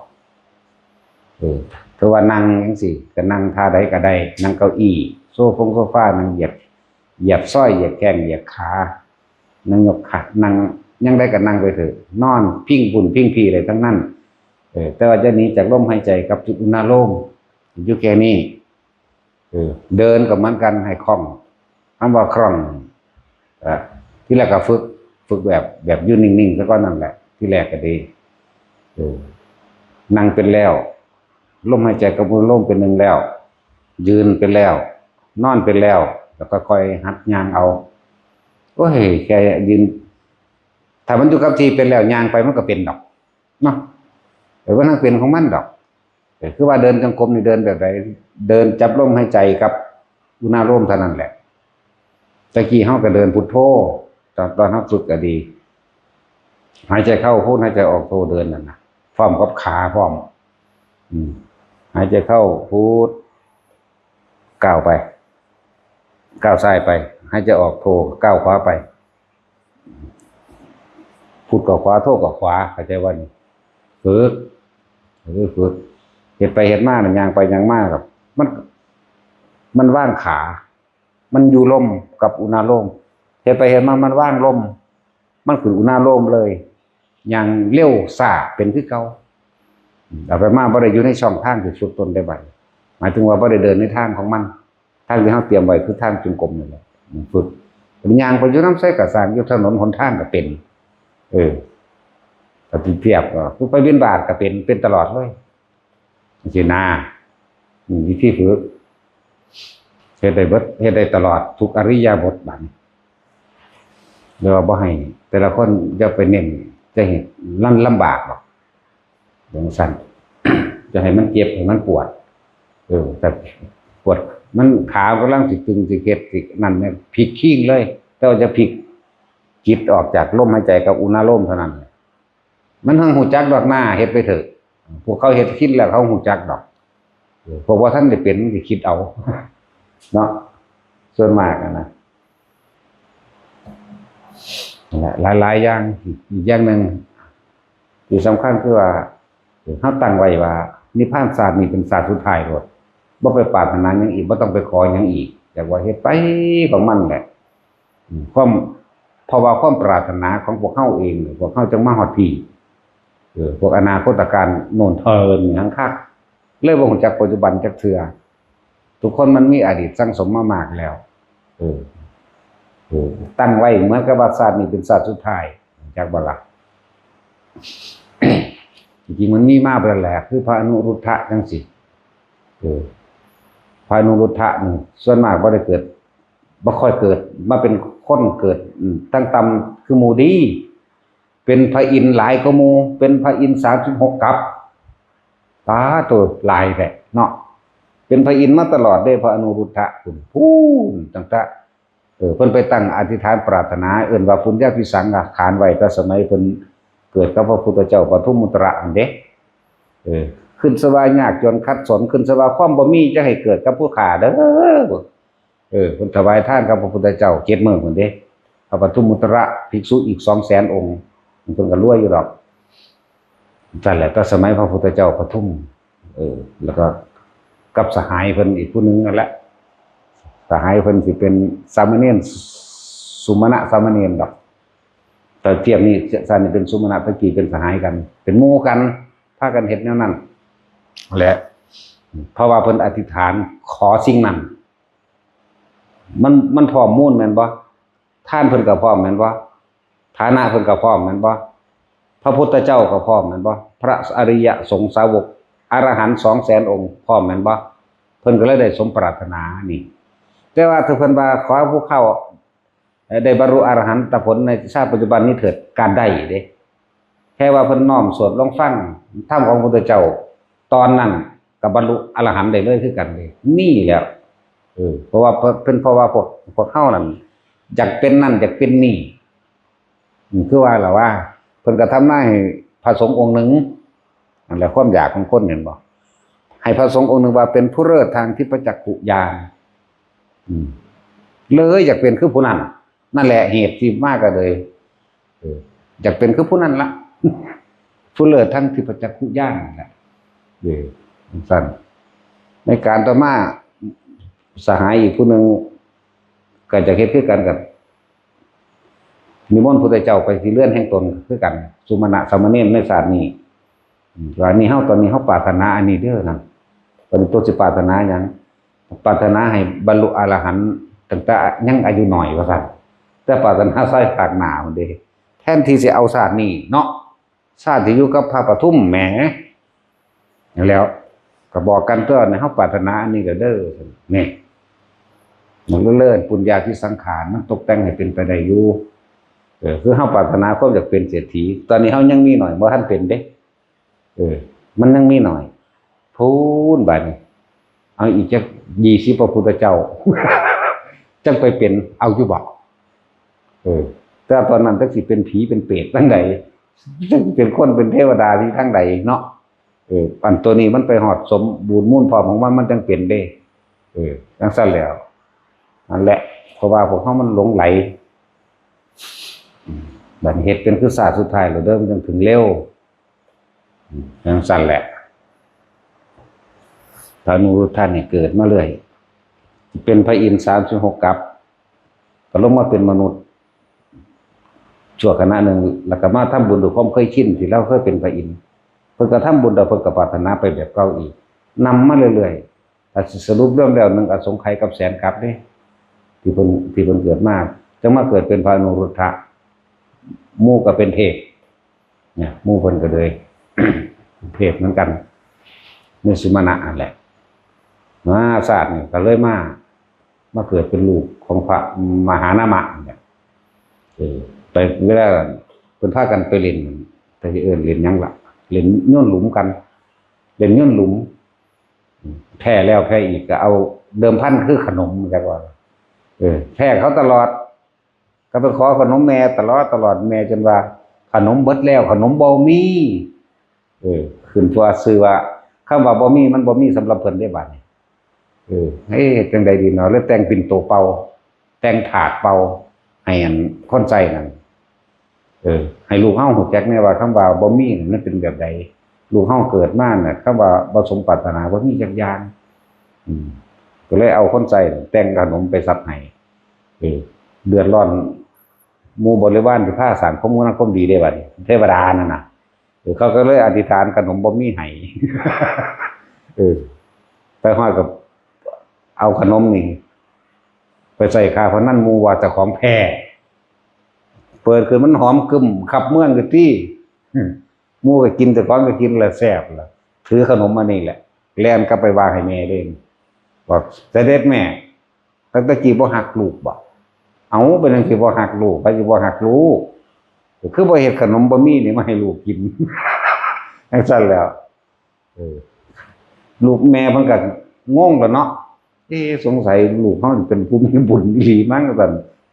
เออ คือว่านั่งจั่งซี้ ก็นั่งท่าใดก็ได้ นั่งเก้าอี้ โซฟงโซฟา นั่งเหยียด เหยียดซอย เหยียดแข้ง เหยียดขา นั่งยกขา นั่ง ยังได้ก็นั่งไปเถอะ นอนพิงพุ้นพิงพี้ได้ทั้งนั้น เออ แต่ว่าจะหนีจากลมหายใจกับจุดอุณาโลม อยู่แค่นี้ เออ เดินก็เหมือนกัน ให้คล่อง คำว่าคล่อง เอ่อ ทีแรกก็ฝึก ฝึกแบบ แบบอยู่นิ่งๆ ซะก่อนนั่นแหละ ทีแรกก็ดี เออ นั่งเป็นแล้ว ลมหายใจกับลมเป็นหนึ่งแล้ว ยืนเป็นแล้ว นอนเป็นแล้ว แล้วก็ค่อยหัดย่างเอา โอ้ย แค่ยืน ถ้ามันอยู่กับที่เป็นแล้ว ย่างไปมันก็เป็นดอก เนาะ เออ มันนั่งเป็นของมันดอก เออ คือว่าเดินจงกรมนี่เดินแบบใด เดินจับลมหายใจกับอุณาโลมเท่านั้นแหละ ตะกี้เฮาก็เดินพุทโธ ตอน ตอนเฮาฝึกก็ดี หายใจเข้าพุท หายใจออกโธ เดินนั่นนะ พร้อมกับขาพร้อม อืม หายใจเข้าพุท ก้าวไป ก้าวซ้ายไป หายใจออกโธ ก้าวขวาไป พุทก็ขวา โธก็ขวา เข้าใจว่านี่ ฝึก เออ ฝึก เฮ็ดไปเฮ็ดมาน่ะ ย่างไปย่างมาครับ มัน มันวางขา มันอยู่ลมกับอุณาโลม เฮ็ดไปเฮ็ดมามันวางลม มันขึ้นอุณาโลมเลย ย่างเร็วช้าเป็นคือเก่า เอาไปมาบ่ได้อยู่ในช่องทางที่สุดตนได้บัด หมายถึงว่าบ่ได้เดินในทางของมัน ทางที่เฮาเตรียมไว้คือทางจงกรมนั่นแหละ ฝึก ย่างไปอยู่นำไสก็ซ่าง อยู่ถนนหนทางก็เป็น เออ ปฏิเปรียบก็คือไปบิณฑบาตก็เป็น เป็นตลอดเลย จั่งซี้นะ อืม วิธีฝึก เฮ็ดได้เบิด เฮ็ดได้ตลอดทุกอิริยาบถบัดนี้ เรียกว่าบ่ให้แต่ละคนอย่าไปเน้น จะให้มันลำบากหรอก จั่งซั่น จะให้มันเจ็บ ให้มันปวด เออ แต่ปวด มันขากำลังสิตึง สิเฮ็ด สินั่นเนี่ย พลิกคิงเลย แต่ว่าจะพลิกจิตออกจากลมหายใจกับอุณาโลมเท่านั้น มันทั้งฮู้จักดอกหน้า เฮ็ดไปเถอะ พวกเขาเฮ็ดคิดแล้วเขาฮู้จักดอก เออ พวกว่าท่านได้เป็นมันสิคิดเอา เนาะ ส่วนมากอะนะ นั่นแหละ หลายๆอย่าง อีกอย่างหนึ่งที่สำคัญคือว่า เฮาตั้งไว้ว่า นิพพานชาตินี้เป็นชาติสุดท้ายโลด บ่ไปปรารถนาหยังอีก บ่ต้องไปขอหยังอีก อยากว่าเฮ็ดไปของมันแหละ อืม ความ เพราะว่าความปรารถนาของพวกเฮาเอง พวกเฮาจั่งมาฮอดพี้ เออ พวกอนาคตการโน่นเทินหยังคัก เลยบ่ฮู้จักปัจจุบันจักเทื่อ ทุกคนมันมีอดีตสั่งสมมามากแล้ว เออ เออ ตั้งไว้เหมือนกับว่าชาตินี้เป็นชาติสุดท้าย จักบ่ล่ะ จริงๆมันมีมาแล้วแหละ คือพระอนุรุทธะจั่งซี้ เออ พระอนุรุทธะนี่ส่วนมากบ่ได้เกิด บ่ค่อยเกิด มาเป็นคนเกิด อืม ตั้งต่ำคือหมู่ดี เป็นพระอินทร์หลายกว่าหมู่ เป็นพระอินทร์สามสิบหกกับ ป๊าดโต หลายแท้เนาะ เป็นพระอินทร์มาตลอดเด้ พระอนุรุทธะพุ้น พุ้น ตั้งแต่ เออ เพิ่นไปตั้งอธิษฐานปรารถนา เอิ้นว่าปุญญาภิสังขารไว้ แต่สมัยเพิ่นเกิดกับพระพุทธเจ้าปทุมมุตระนั่นเด้ เออ ขึ้นสวายากจนขัดสน ขึ้นสวาความบ่มีจะให้เกิดกับผู้ข้าเด้อ เออ เพิ่นถวายทานกับพระพุทธเจ้าเจ็ดมื้อพุ้นเด้ พระปทุมมุตระภิกษุอีกสองแสนองค์ เพิ่นก็รวยอยู่ดอก นั่นแหละ แต่สมัยพระพุทธเจ้าปทุม เออ แล้วก็กับสหายเพิ่นอีกผู้หนึ่งนั่นแหละ สหายเพิ่นสิเป็นสามเณร สุมาณะสามเณรดอก แต่เทียบนี่ ซั่นนี่เป็นสุมาณะ ตะกี้เป็นสหายกัน เป็นหมู่กัน พากันเฮ็ดแนวนั้นแหละ เพราะว่าเพิ่นอธิษฐานขอสิ่งนั้น มัน มันพร้อมมูลแม่นบ่ ทานเพิ่นก็พร้อมแม่นบ่ ฐานะเพิ่นก็พร้อมแม่นบ่ พระพุทธเจ้าก็พร้อมแม่นบ่ พระอริยสงฆ์สาวกอรหันต์สองแสนองค์พร้อมแม่นบ่ เพิ่นก็เลยได้สมปรารถนานี่ แต่ว่าถ้าเพิ่นว่าขอผู้ข้า ได้บรรลุอรหันตผลในชาติปัจจุบันนี้เถิด ก็ได้เด้ แค่ว่าเพิ่นน้อมสวดลองฟังธรรมของพระพุทธเจ้า ตอนนั้นก็บรรลุอรหันต์ได้เลยคือกันเด้ นี่แหละ เออ เพราะว่าเพิ่น เพราะว่าพวก พวกเฮานั่นอยากเป็นนั่นอยากเป็นนี่ อืม คือว่าล่ะว่า เพิ่นก็ทำนายให้พระสงฆ์องค์หนึ่ง นั่นแหละความอยากของคน เห็นบ่ ให้พระสงฆ์องค์หนึ่งว่าเป็นผู้เลิศทางทิพยจักขุญาณ อืม เลยอยากเป็นคือผู้นั้น นั่นแหละเหตุที่มาก็เลย เออ อยากเป็นคือผู้นั้นละ ผู้เลิศทางทิพยจักขุญาณนั่นแหละ เออ จั่งซั่น ในการต่อมา สหายอีกผู้หนึ่ง ก็จะเฮ็ดคือกันกับ นิมนต์พุทธเจ้าไปที่เรือนแห่งตนคือกัน สุมาณะสามเณรในชาตินี้ อืม ว่านี่เฮา ตอนนี้เฮาปรารถนาอันนี้เด้อนั่น ตอนนี้ตัวสิปรารถนาหยัง ปรารถนาให้บรรลุอรหันต์ตั้งแต่ยังอายุน้อยว่าซั่น แต่ปรารถนาใส่ภาคหน้าพุ้นเด้ แทนที่สิเอาชาตินี้เนาะ ชาติที่อยู่กับพระปทุมแหม แล้วก็บอกกันตัว ในเฮาปรารถนาอันนี้ก็เด้อ นี่ มันก็เลื่อนปุญญาภิสังขาร มันตกแต่งให้เป็นไปได้อยู่ เออ คือเฮาปรารถนาความอยากเป็นเศรษฐี ตอนนี้เฮายังมีหน่อย บ่ทันเป็นเด้ เออ มันยังมีหน่อย พูนบาดนี้ เอาอีกจักยี่สิบพระพุทธเจ้า จักไปเป็น เอาอยู่บ่ เออ แต่ตอนนั้นจักสิเป็นผีเป็นเปรตทางใด จักสิเป็นคนเป็นเทวดาที่ทางใดเนาะ เออ อันตัวนี้มันไปฮอดสมบูรณ์มูลพร้อมของมัน มันจั่งเป็นเด้ เออ จั่งซั่นแล้ว นั่นแหละ เพราะว่าพวกเฮามันหลงไหล อืม บัดนี้เฮ็ดเป็นคือชาติสุดท้ายแล้วเด้อ มันจั่งถึงเร็ว อืม จั่งซั่นแหละ พระอนุรุทธะนี่เกิดมาเรื่อย เป็นพระอินทร์สามสิบหกกับ ก็ลงมาเป็นมนุษย์ ชั่วขณะหนึ่ง แล้วก็มาทำบุญด้วยความเคยชินที่ลาวเคยเป็นพระอินทร์ เพิ่นก็ทำบุญแล้วเพิ่นก็ปรารถนาไปแบบเก่าอีก นำมาเรื่อยๆ ถ้าสิสรุปรวมแล้ว หนึ่งอสงไขยกับแสนกับเด้ ที่เพิ่น ที่เพิ่นเกิดมา จั่งมาเกิดเป็นพระอนุรุทธะ หมู่ก็เป็นเทพ เนี่ย หมู่เพิ่นก็เลย เทพเหมือนกัน ในสุมาณะนั่นแหละ มาชาตินี่ก็เลยมา มาเกิดเป็นลูกของพระมหานามะเนี่ย เออ ไปเวลาเพิ่นพากันไปเล่น แต่สิเอิ้นเล่นหยังล่ะ เล่นโยนหลุมกัน เล่นโยนหลุม แพ้แล้วแพ้อีกก็เอาเดิมพันคือขนม จักว่า เออ แพ้เขาตลอด ก็ไปขอขนมแม่ตลอดตลอด แม่จนว่าขนมเบิดแล้ว ขนมบ่มี เออ ขึ้นตัวชื่อว่า คำว่าบ่มี มันบ่มีสำหรับเพิ่นได้บัดนี้ เออ เฮ้ย จั่งใดดีเนาะ เลยแต่งปิ่นโตเป่า แต่งถาดเป่า ให้อันคนใส่นั่น เออ ให้ลูกเฮาฮู้จักแน่ว่าคำว่าบ่มีนั่นมันเป็นแบบใด ลูกเฮาเกิดมาน่ะ คำว่าบ่สมปรารถนาบ่มีจักอย่าง อืม ก็เลยเอาคนใส่แต่งขนมไปสับให้ เออ เดือดร้อน หมู่บริวารสิพาสร้างความงามความดีได้บัดนี้ เทวดานั่นน่ะ เออ เขาก็เลยอธิษฐานขนมบ่มีให้ เออ ไปฮอดก็เอาขนมนี่ ไปใส่ค่าพนัน หมู่ว่าเจ้าของแพ้ เปิดขึ้นมันหอมกึ่มขับเมืองกะตี้ อืม หมู่ก็กิน เจ้าของก็กินแล้วแซ่บแล้ว ถือขนมมานี่แหละ แล่นกลับไปวางให้แม่เลย บอก "เสด็จแม่ ตั้งแต่กี้บ่ฮักลูกบ่ เอา เป็นจั่งซี้บ่ฮักลูก ไผสิบ่ฮักลูก ก็คือบ่เฮ็ดขนมบ่มีนี่มาให้ลูกกิน" จั่งซั่นแหล้ว เออ ลูกแม่เพิ่นก็งงแล้วเนาะ "เอ๊ะ สงสัยลูกเฮาสิเป็นผู้มีบุญอีหลีมั้ง" ว่าซั่น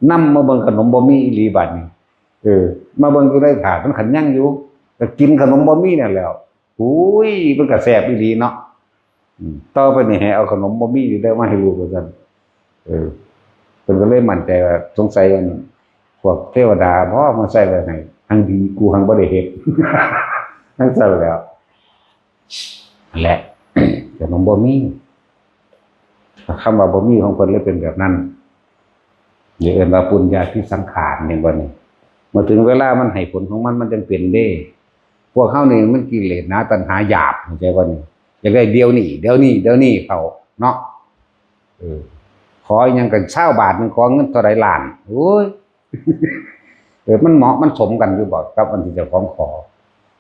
นำมาเบิ่งขนมบ่มีอีหลีบัดนี้ เออ มาเบิ่งอยู่ในถาดมันคันยังอยู่ ก็กินขนมบ่มีนั่นแหล้ว อุ้ย มันก็แซ่บอีหลีเนาะ อืม ต่อไปนี่ให้เอาขนมบ่มีนี่เด้อมาให้ลูก ว่าซั่น เออ เพิ่นก็เลยมั่นใจว่า สงสัยอันพวกเทวดาบ่มาใส่ไว้ให้ หังดีกูหังบ่ได้เฮ็ด จั่งซั่นแหล้ว นั่นแหละ ขนมบ่มี คำว่าบ่มีของเพิ่นเลยเป็นแบบนั้น อย่าเอิ้นว่าปุญญาภิสังขาร เห็นบ่นี่ เมื่อถึงเวลามันให้ผลของมัน มันจั่งเป็นเด้ พวกเฮานี่มันกิเลสหนา ตัณหาหยาบ เข้าใจบ่นี่ อยากได้เดี๋ยวนี้ เดี๋ยวนี้ เดี๋ยวนี้เข้าเนาะ เออ ขออิหยังก็ซาวบาทหนึ่ง ขอเงินเท่าใดล้าน โอ้ย เออ มันเหมาะมันสมกันอยู่บ่กับอันที่เจ้าของขอ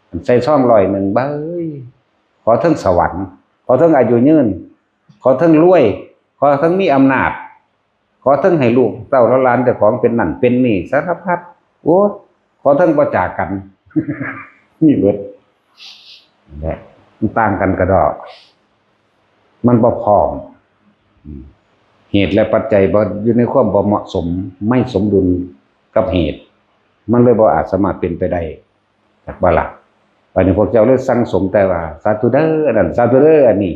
อันใส่ซองร้อยหนึ่ง เบ้ย ขอเทิงสวรรค์ ขอเทิงอายุยืน ขอเทิงรวย ขอเทิงมีอำนาจ ขอเทิงให้ลูกเต้าหลานเจ้าของเป็นนั่นเป็นนี่สารพัด โอ้ ขอเทิงบ่จากกัน มีเบิด และมันต่างกันกะดอก มันบ่พร้อม อืม เหตุและปัจจัยบ่อยู่ในความบ่เหมาะสม ไม่สมดุลกับเหตุ มันเลยบ่อาจสามารถเป็นไปได้ จักบ่ล่ะ บัดนี้พวกเจ้าเลยสั่งสมแต่ว่า "สาธุเด้ออันนั้น สาธุเด้ออันนี้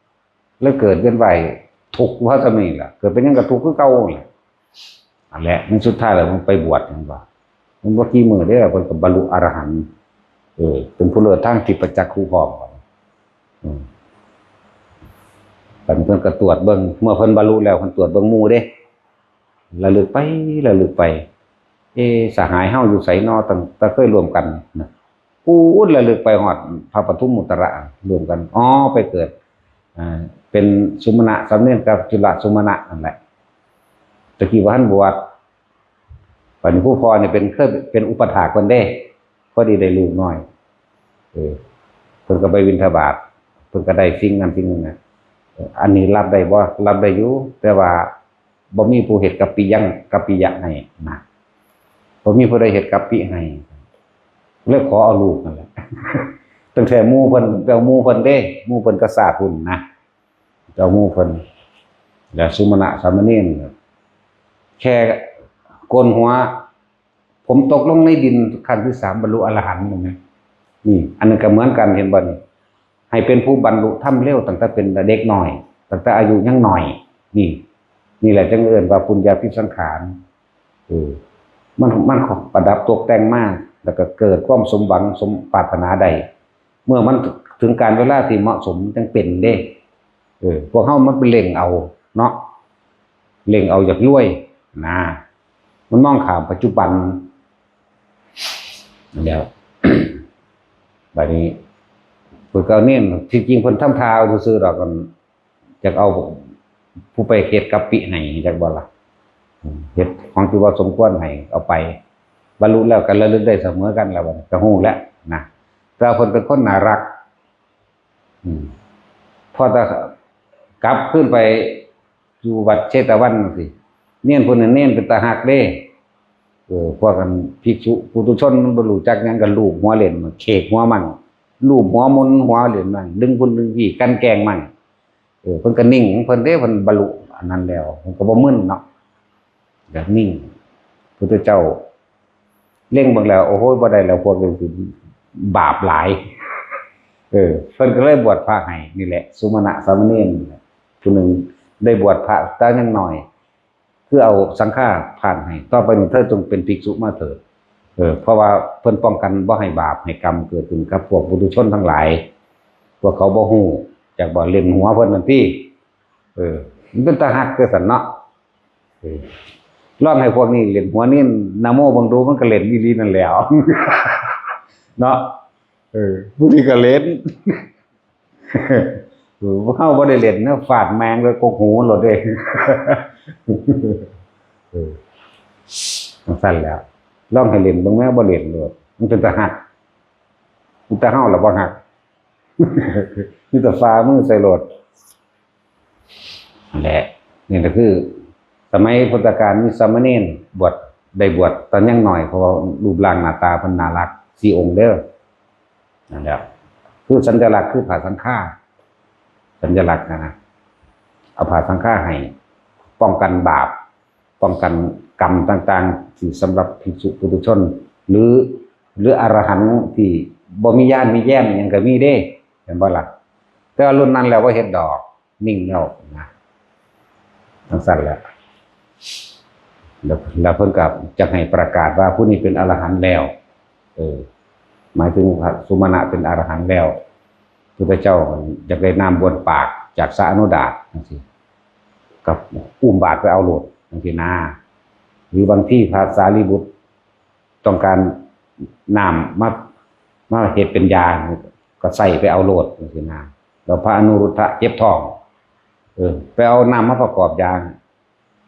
" แล้วเกิดเวียนว่ายทุกข์ว่าซะนี่ล่ะ เกิดเป็นหยังก็ทุกข์คือเก่านั่นแหละ อันแหละ มันสุดท้ายแล้วมันไปบวช เห็นบ่ มันบ่กี่มื้อเด้อ เพิ่นก็บรรลุอรหันต์ เออ เป็นผู้เลิศทางทิพยจักขุพร้อม อืม บัดนี้เพิ่นก็ตรวจเบิ่ง เมื่อเพิ่นบรรลุแล้ว เพิ่นตรวจเบิ่งหมู่เด้ ระลึกไป ระลึกไป เอ๊ะ สหายเฮาอยู่ไสน้อ ตั้งแต่เคยร่วมกันนะ ปู๊ด ระลึกไปฮอดพระปทุมมุตระ ร่วมกัน อ๋อ ไปเกิด อ่า เป็นสุมาณะสามเณรกับจุลสุมาณะนั่นแหละ ตะกี้บ่ทันบวช บัดนี้ผู้พ่อนี่เป็น เคยเป็นอุปัฏฐากเพิ่นเด้ พอดีได้ลูกน้อย เออ เพิ่นก็ไปบิณฑบาต เพิ่นก็ได้สิ่งนั้นสิ่งนี้นะ เออ อันนี้รับได้บ่ รับได้อยู่ แต่ว่าบ่มีผู้เฮ็ดกัปปิยัง กัปปิยะให้นะ บ่มีผู้ใดเฮ็ดกัปปิให้ เลยขอเอาลูกนั่นแหละ ตั้งแต่หมู่เพิ่น ไปเอาหมู่เพิ่นเด้ หมู่เพิ่นก็ซาดพุ้นนะ ไปเอาหมู่เพิ่น แล้วสุมาณะสามเณร แค่โกนหัว ผมตกลงในดินขั้นที่สาม บรรลุอรหันต์ เห็นไหม นี่ อันนั้นก็เหมือนกัน เห็นบ่นี่ ให้เป็นผู้บรรลุธรรมเร็วตั้งแต่เป็นเด็กน้อย ตั้งแต่อายุยังน้อย นี่ นี่แหละจึงเอิ้นว่าปุญญาภิสังขาร เออ มัน มันประดับตกแต่งมา แล้วก็เกิดความสมหวังสมปรารถนาได้ เมื่อมันถึงกาลเวลาที่เหมาะสมจังเป็นเด้ เออ พวกเฮามันไปเร่งเอาเนาะ เร่งเอาอยากรวยนะ มันมองข้ามปัจจุบัน แล้ว บัดนี้ เพิ่นก็เน้น ที่จริงเพิ่นทำท่าเอาซื่อๆดอก กัน อยากเอาผู้ไปเฮ็ดกัปปิให้ จักบ่ล่ะ อืม เฮ็ดของที่ว่าสมควรให้เอาไป บรรลุแล้วก็ระลึกได้เสมอกันแล้ว บัดนี้ก็ฮู้แล้วนะ แต่ว่าเพิ่นเป็นคนน่ารัก อืม พอแต่กลับคืนไปอยู่วัดเชตวันจั่งซี้ เณรผู้นั้นเณรเป็นตาฮักเด้ เออ พวกกันภิกษุปุถุชนมันบ่รู้จักหยังก็ลูบหัวเล่น เขกหัวมั่ง ลูบหัวมนหัวเล่นมั่ง ดึงพุ้นดึงพี้ กลั่นแกล้งมั่ง เออ เพิ่นก็นิ่งของเพิ่นเด้ เพิ่นบรรลุอันนั้นแล้ว เพิ่นก็บ่มึนเนาะ แบบนิ่ง พุทธเจ้าเล็งเบิ่งแล้ว โอ้โห บ่ได้แล้ว พวกนี้สิบาปหลาย เออ เพิ่นก็เลยบวชพระให้ นี่แหละ สุมาณะสามเณร ผู้หนึ่งได้บวชพระแต่ยังน้อย คือเอาสังฆาทานให้ ต่อไปนี้เธอจงเป็นภิกษุมาเถิด เออ เพราะว่าเพิ่นป้องกันบ่ให้บาปให้กรรมเกิดขึ้นกับพวกปุถุชนทั้งหลาย พวกเขาบ่ฮู้ จักบ่เล่นหัวเพิ่นนั่นติ เออ มันเป็นตาฮักคือซั่นเนาะ เออ ลองให้พวกนี้เล่นหัวเน้นนะโมเบิ่งดู มันก็เล่นอีหลีนั่นแหล้ว เนาะ เออ ผู้นี้ก็เล่น เออ เฮาบ่ได้เล่นนะ ฟาดแม่งเลย กกหูโลดเด้ เออ จั่งซั่นแหล้ว ลองให้เล่นเบิ่งแหม บ่เล่นโลด มันเป็นตาฮัก มีแต่เฮาล่ะบ่ฮัก มีแต่ฝ่ามือใส่โลด นั่นแหละ นี่ก็คือ สมัยพุทธกาลมีสามเณรบวช ได้บวชตอนยังน้อย เพราะว่ารูปร่างหน้าตาเพิ่นน่ารัก สี่องค์เด้อ นั่นแหละ คือสัญลักษณ์ คือผ้าสังฆา สัญลักษณ์นะนะ เอาผ้าสังฆาให้ ป้องกันบาป ป้องกันกรรมต่างๆ ที่สำหรับภิกษุปุถุชน หรือ หรืออรหันต์ที่บ่มีญาณมีแย้มหยังก็มีเด้ เห็นบ่ล่ะ แต่ว่ารุ่นนั้นแล้วบ่เฮ็ดดอก นิ่งแล้วนะ จั่งซั่นแหละ แล้ว แล้วเพิ่นก็จักให้ประกาศว่าผู้นี้เป็นอรหันต์แล้ว เออ หมายถึงพระสุมาณะเป็นอรหันต์แล้ว พุทธเจ้าอยากได้น้ำบ้วนปากจากสระอโนดาตจั่งซี้ ก็อุ้มบาตรไปเอาโลดจั่งซี้นะ หรือบางทีพระสารีบุตรต้องการน้ำมา มาเฮ็ดเป็นยา ก็ใส่ไปเอาโลดจั่งซี้นะ แล้วพระอนุรุทธะเจ็บท้อง เออ ไปเอาน้ำมาประกอบยา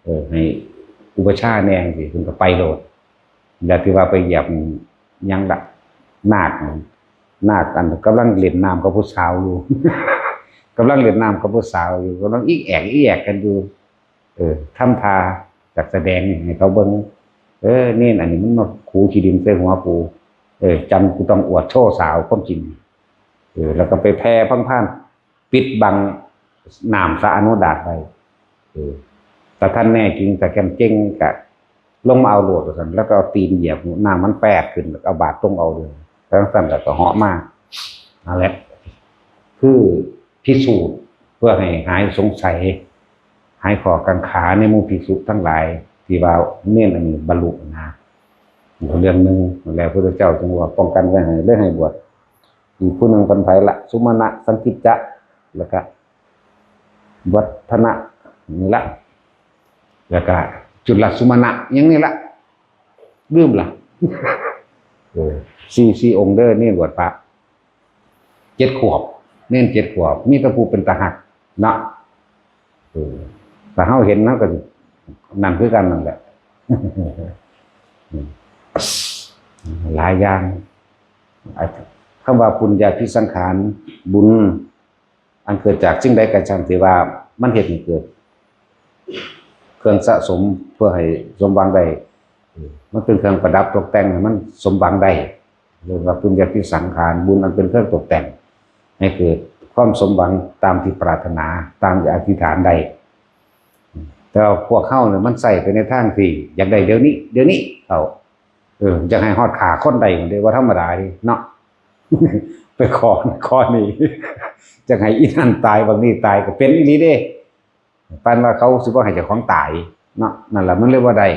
เออ ให้อุปัชฌาย์แหน่จั่งซี้ เพิ่นก็ไปโลด แล้วที่ว่าไปเหยียบหยังล่ะ นาค นาคอันกำลังเล่นน้ำกับผู้สาวอยู่ กำลังเล่นน้ำกับผู้สาวอยู่ กำลังอิกแอกอิกแอกกันอยู่ เออ ทำท่าจักแสดงให้เขาเบิ่ง เออ เณรอันนี้มันมาขูขี้ดินใส่หัวกู เออ จำกูต้องอวดโชว์สาวความจริง เออ แล้วก็ไปแผ่พังพ่าน ปิดบังน้ำสระอโนดาตไว้ เออ ถ้าท่านแน่จริง ถ้าแก่นเจ๋งก็ลงมาเอาโลดว่าซั่น แล้วก็เอาตีนเหยียบ น้ำมันแปดขึ้น แล้วก็เอาบาตรลงเอาเลย แล้วซั่นแล้วก็เหาะมา นั่นแหละ คือพิสูจน์เพื่อให้หายสงสัย หายข้อกังขาในหมู่ภิกษุทั้งหลาย ที่ว่าเณรอันนี้บรรลุนะ เรื่องหนึ่ง แล้วพระพุทธเจ้าจึงว่าป้องกันไว้ให้ เลยให้บวช อีกผู้หนึ่งเป็นไผละ สุมาณะ สังกิจจะ แล้วก็ วัฒนะ นี่ละ แล้วก็ จุลสุมาณะ หยังนี่ละ ลืมละ เออ สี่ สี่องค์เด้อ เณรบวชพระ เจ็ดขวบ เณรเจ็ดขวบ มีแต่ผู้เป็นตาฮัก เนาะ เออ แต่เฮาเห็นเฮาก็นั่นคือกันนั่นแหละ หลายอย่าง คำว่าปุญญาภิสังขาร บุญ อันเกิดจากสิ่งใดก็ช่างที่ว่ามันเฮ็ดให้เกิด เครื่องสะสมเพื่อให้สมหวังได้ เออ มันเป็นเครื่องประดับตกแต่งให้มันสมหวังได้ เรียกว่าปุญญาภิสังขาร บุญอันเป็นเครื่องตกแต่ง ให้เกิดความสมหวังตามที่ปรารถนา ตามที่อธิษฐานได้ แต่ว่าพวกเฮาเนี่ยมันใส่ไปในทางที่อยากได้เดี๋ยวนี้ เดี๋ยวนี้ เอา เออ อยากให้ฮอดฆ่าคนได้ มันเรียกว่าธรรมดาเด้เนาะ ไปขอ ขอนี่ อยากให้อีนั่นตาย บักนี่ตาย ก็เป็นอีหลีเด้ ปานว่าเขาสิบ่ให้เจ้าของตายเนาะ นั่นล่ะมันเลยบ่ได้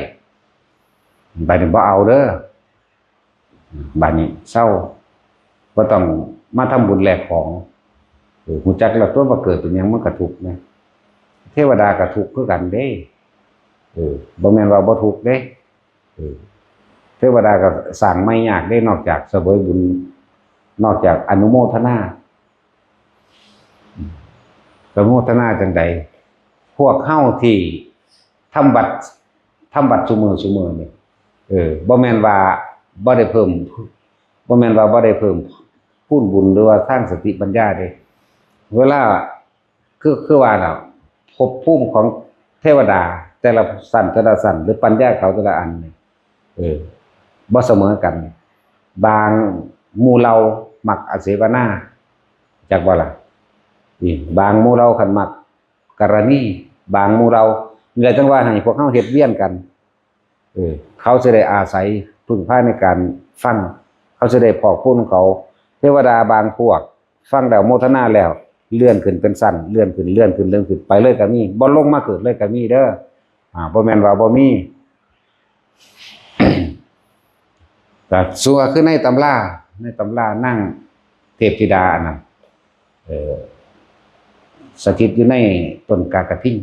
บัดนี้บ่เอาเด้อ บัดนี้เซา บ่ต้องมาทำบุญแลกของ เออ ฮู้จักแล้วตัวว่าเกิดเป็นหยังมันก็ทุกข์นะ เทวดาก็ทุกข์คือกันเด้ เออ บ่แม่นว่าบ่ทุกข์เด้ เออ เทวดาก็สร้างใหม่ยากเด้ นอกจากเสวยบุญ นอกจากอนุโมทนา อนุโมทนาจั่งใด พวกเฮาที่ทำวัด ทำวัดซุมื้อซุมื้อนี่ เออ บ่แม่นว่าบ่ได้เพิ่ม บ่แม่นว่าบ่ได้เพิ่มพูนบุญหรือว่าทางสติปัญญาเด้ เวลา คือ คือว่าน่ะ ภพภูมิของเทวดาแต่ละชั้น แต่ละชั้น หรือปัญญาเขาแต่ละอันนี่ เออ บ่เสมอกัน บางหมู่เหล่ามักอาเสวนา จักบ่ล่ะ นี่ บางหมู่เหล่าคันมักกรณี บางหมู่เหล่า นี่แหละจั่งว่าให้พวกเฮาเฮ็ดเวียนกัน เออ เขาสิได้อาศัยพึ่งพาในการฟัง เขาสิได้พอกพูนของเขา เทวดาบางพวก ฟังแล้วโมทนาแล้ว เลื่อนขึ้นเป็นชั้น เลื่อนขึ้น เลื่อนขึ้น เลื่อนขึ้น ไปเลยก็มี บ่ลงมาเกิดเลยก็มีเด้อ อ่า บ่แม่นว่าบ่มี แต่ส่วนคือในตำรา ในตำรานางเทพธิดาอันนั้น เอ่อ สถิตอยู่ในต้นกากระทิง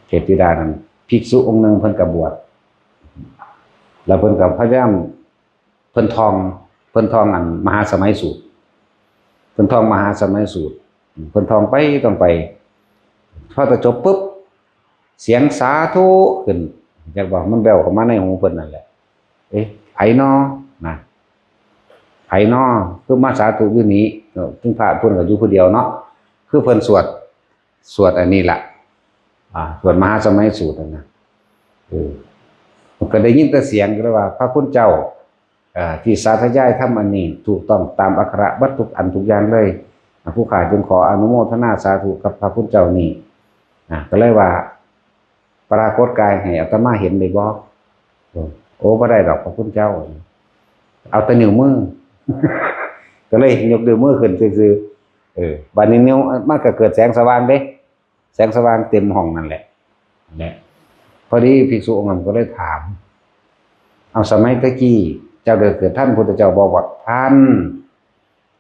เทพธิดานั้น ภิกษุองค์หนึ่งเพิ่นก็บวช แล้วเพิ่นก็พยายาม เพิ่นท่อง เพิ่นท่องอันมหาสมัยสูตร เพิ่นท่องมหาสมัยสูตร เพิ่นท่องไปท่องไป พอจะจบปุ๊บ เสียงสาธุขึ้น อยากบอกมันแว่วเข้ามาในหูเพิ่นนั่นแหละ เอ๊ะ ไผน้อนะ ไผน้อ คือมาสาธุอยู่นี้ เออ ซึ่งพระเพิ่นก็อยู่ผู้เดียวเนาะ คือเพิ่นสวด สวดอันนี้ล่ะ อ่า สวดมหาสมัยสูตรนั่นนะ เออ มันก็ได้ยินแต่เสียงก็เลยว่า พระคุณเจ้า เอ่อ ที่สาธยายธรรมอันนี้ ถูกต้องตามอักขระเบิดทุกอันทุกอย่างเลย อ่ะ ผู้ข้าจึงขออนุโมทนาสาธุกับพระคุณเจ้านี้ อ่ะ ก็เลยว่า ปรากฏกายให้อาตมาเห็นได้บ่ โอ้ บ่ได้ดอกพระคุณเจ้า เอาแต่นิ้วมือ ก็เลยยกนิ้วมือขึ้นซื่อๆ เออ บัดนี้นิ้ว มันก็เกิดแสงสว่างเด้ แสงสว่างเต็มห้องนั่นแหละ และ พอดีภิกษุองค์นั้นก็เลยถาม เอา สมัยตะกี้เจ้าได้เกิดทันพุทธเจ้าบ่ ว่าทัน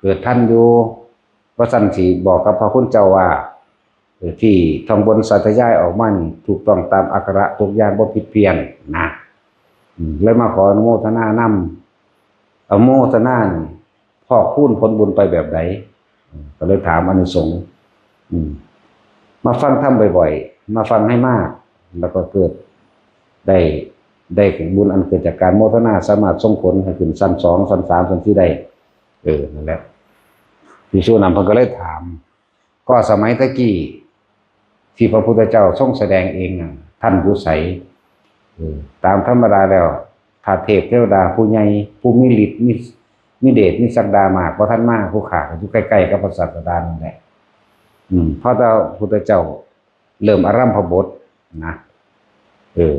เกิดทันอยู่ ว่าซั่นสิบอกกับพระคุณเจ้าว่า เออ ที่ท่องบนสาธยายออกมานี่ ถูกต้องตามอักขระทุกอย่างบ่ผิดเพี้ยนนะ อืม เลยมาขออนุโมทนานำ อนุโมทนานี่ พอกพูนผลบุญไปแบบใด อืม ก็เลยถามอานิสงส์ อืม มาฟังธรรมบ่อยๆ มาฟังให้มาก แล้วก็เกิดได้ ได้บุญอันเกิดจากการโมทนา สามารถส่งผลให้ขึ้นชั้นสอง ชั้นสาม ชั้นสี่ได้ เออ นั่นแหละ ภิกษุนั้นเพิ่นก็เลยถาม ก็สมัยตะกี้ ที่พระพุทธเจ้าทรงแสดงเองน่ะ ท่านอยู่ไส เออ ตามธรรมดาแล้ว ถ้าเทพเทวดาผู้ใหญ่ ผู้มีฤทธิ์ มี มีเดช มีศักดามาก บ่ทันมา ผู้ข้าก็อยู่ใกล้ๆ กับพระศาสดานั่นแหละ อืม พอพระพุทธเจ้าเริ่มอารัมภบทนะ เออ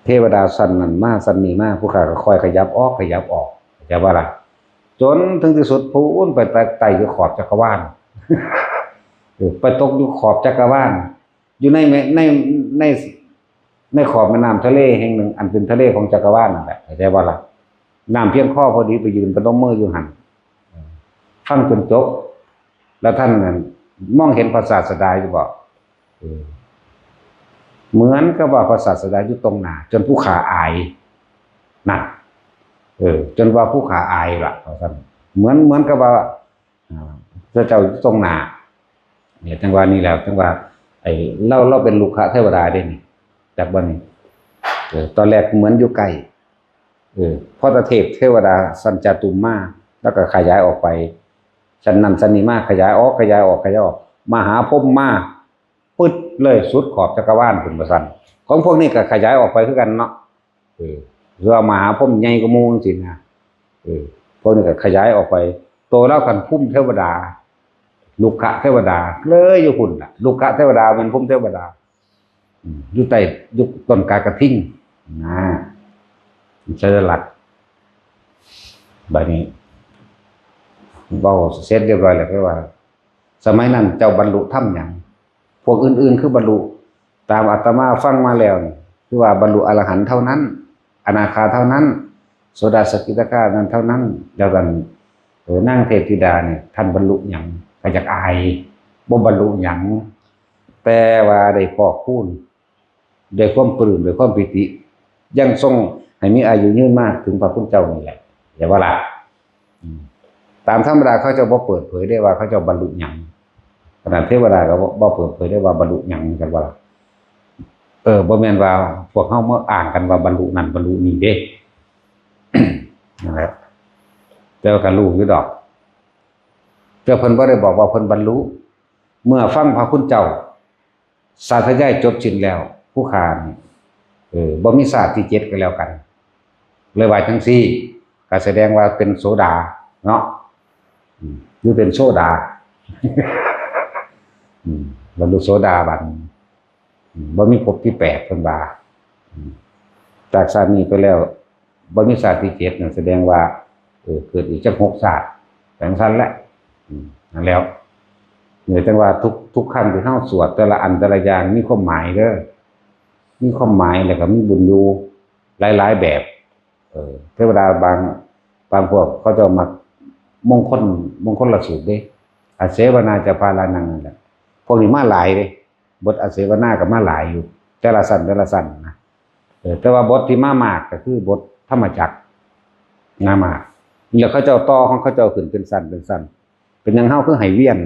เทวดาชั้นนั้นมา ชั้นนี้มา ผู้ข้าก็ค่อยขยับออก ขยับออก เข้าใจบ่ล่ะ จนถึงที่สุด พู้นไปไต่อยู่ขอบจักรวาล เออ ไปตกอยู่ขอบจักรวาล อยู่ในแม่ ใน ใน ในขอบแม่น้ำทะเลแห่งหนึ่ง อันเป็นทะเลของจักรวาลนั่นแหละ เข้าใจบ่ล่ะ น้ำเพียงคอพอดี ไปยืนพนมมืออยู่หั่น ฟังจนจบ แล้วท่านนั้นมองเห็นพระศาสดาอยู่บ่ เออ เหมือนกับว่าพระศาสดาอยู่ตรงหน้า จนผู้ข้าอาย นั่น เออ จนว่าผู้ข้าอายล่ะ ว่าซั่น เหมือน เหมือนกับว่า อ่า พระเจ้าอยู่ตรงหน้า เนี่ย จังหวะนี้แล้ว จังหวะ ไอ้ เรา เราเป็นรุกขเทวดาเด้นี่ จักบ่นี่ เออ ตอนแรกเหมือนอยู่ใกล้ เออ พอตเทพเทวดาชั้นจาตุมมา แล้วก็ขยายออกไป ชั้นนั้นชั้นนี้มา ขยายออก ขยายออก ขยายออก มหาพรหมมา ปึ๊ดเลย สุดขอบจักรวาลพุ้นว่าซั่น ของพวกนี้ก็ขยายออกไปคือกันเนาะ เออ คือว่ามหาพรหมใหญ่กว่าหมู่จังซี้นะ เออ พวกนี้ก็ขยายออกไป โตลาวคันพรหมเทวดา รุกขเทวดา เลยอยู่พุ้นล่ะ รุกขเทวดาเป็นพรหมเทวดา อืม อยู่ใต้ อยู่ต้นกากระทิง นะ ไชยลักษณ์ บัดนี้ เว้าเสร็จเรียบร้อยแล้ว ก็ว่า สมัยนั้นเจ้าบรรลุธรรมหยัง พวกอื่นๆ คือบรรลุ ตามอาตมาฟังมาแล้วนี่ คือว่าบรรลุอรหันต์เท่านั้น อนาคาเท่านั้น โสดาสกิทาคานั้นเท่านั้น แล้วกัน เออ นางเทพธิดาเนี่ย ท่านบรรลุหยัง ก็อยากอาย บ่บรรลุหยัง แต่ว่าได้พอกพูน ด้วยความปลื้ม ด้วยความปีติ ยังทรงให้มีอายุยืนมาถึงพระคุณเจ้านี่แหละ อย่าว่าล่ะ อืม ตามธรรมดาเขาเจ้าบ่เปิดเผยได้ว่าเขาเจ้าบรรลุหยัง ขนาดเทวดาก็บ่ บ่เปิดเผยได้ว่าบรรลุหยังกันว่าล่ะ เออ บ่แม่นว่าพวกเฮามาอ้างกันว่าบรรลุนั่นบรรลุนี่เด้ นั่นแหละ แต่ว่าก็รู้อยู่ดอก แต่เพิ่นบ่ได้บอกว่าเพิ่นบรรลุ เมื่อฟังพระคุณเจ้าสาธยายจบสิ้นแล้ว ผู้ข้านี่ เออ บ่มีชาติที่เจ็ดก็แล้วกัน เลยว่าจังซี่ ก็แสดงว่าเป็นโสดาเนาะ อืม หรือเป็นโสดา อืม บรรลุโสดาบัน อืม บ่มีภพที่แปดเพิ่นว่า อืม จากชาตินี้ไปแล้ว บ่มีชาติที่เจ็ดนั่นแสดงว่า เออ เกิดอีกจักหกชาติ จังซั่นแหละ อืม นั่นแล้ว เนี่ย จังว่าทุก ทุกครั้งที่เฮาสวดแต่ละอันแต่ละอย่างมีความหมายเด้อ มีความหมายแล้วก็มีบุญอยู่หลายๆ แบบ เออ เทวดาบาง บางพวกเขาเจ้ามักมงคล มงคลสูตรเด้ อาเสวนาจะพาลานังนั่นแหละ พวกนี้มาหลายเด้ บทอาเสวนาก็มาหลายอยู่ แต่ละชั้นแต่ละชั้นนะ เออ แต่ว่าบทที่มามากก็คือบทธรรมจักร มามาก แล้วเขาเจ้าต่อของเขาเจ้าขึ้นเป็นชั้นเป็นชั้น เป็นหยังเฮาคือให้เวียน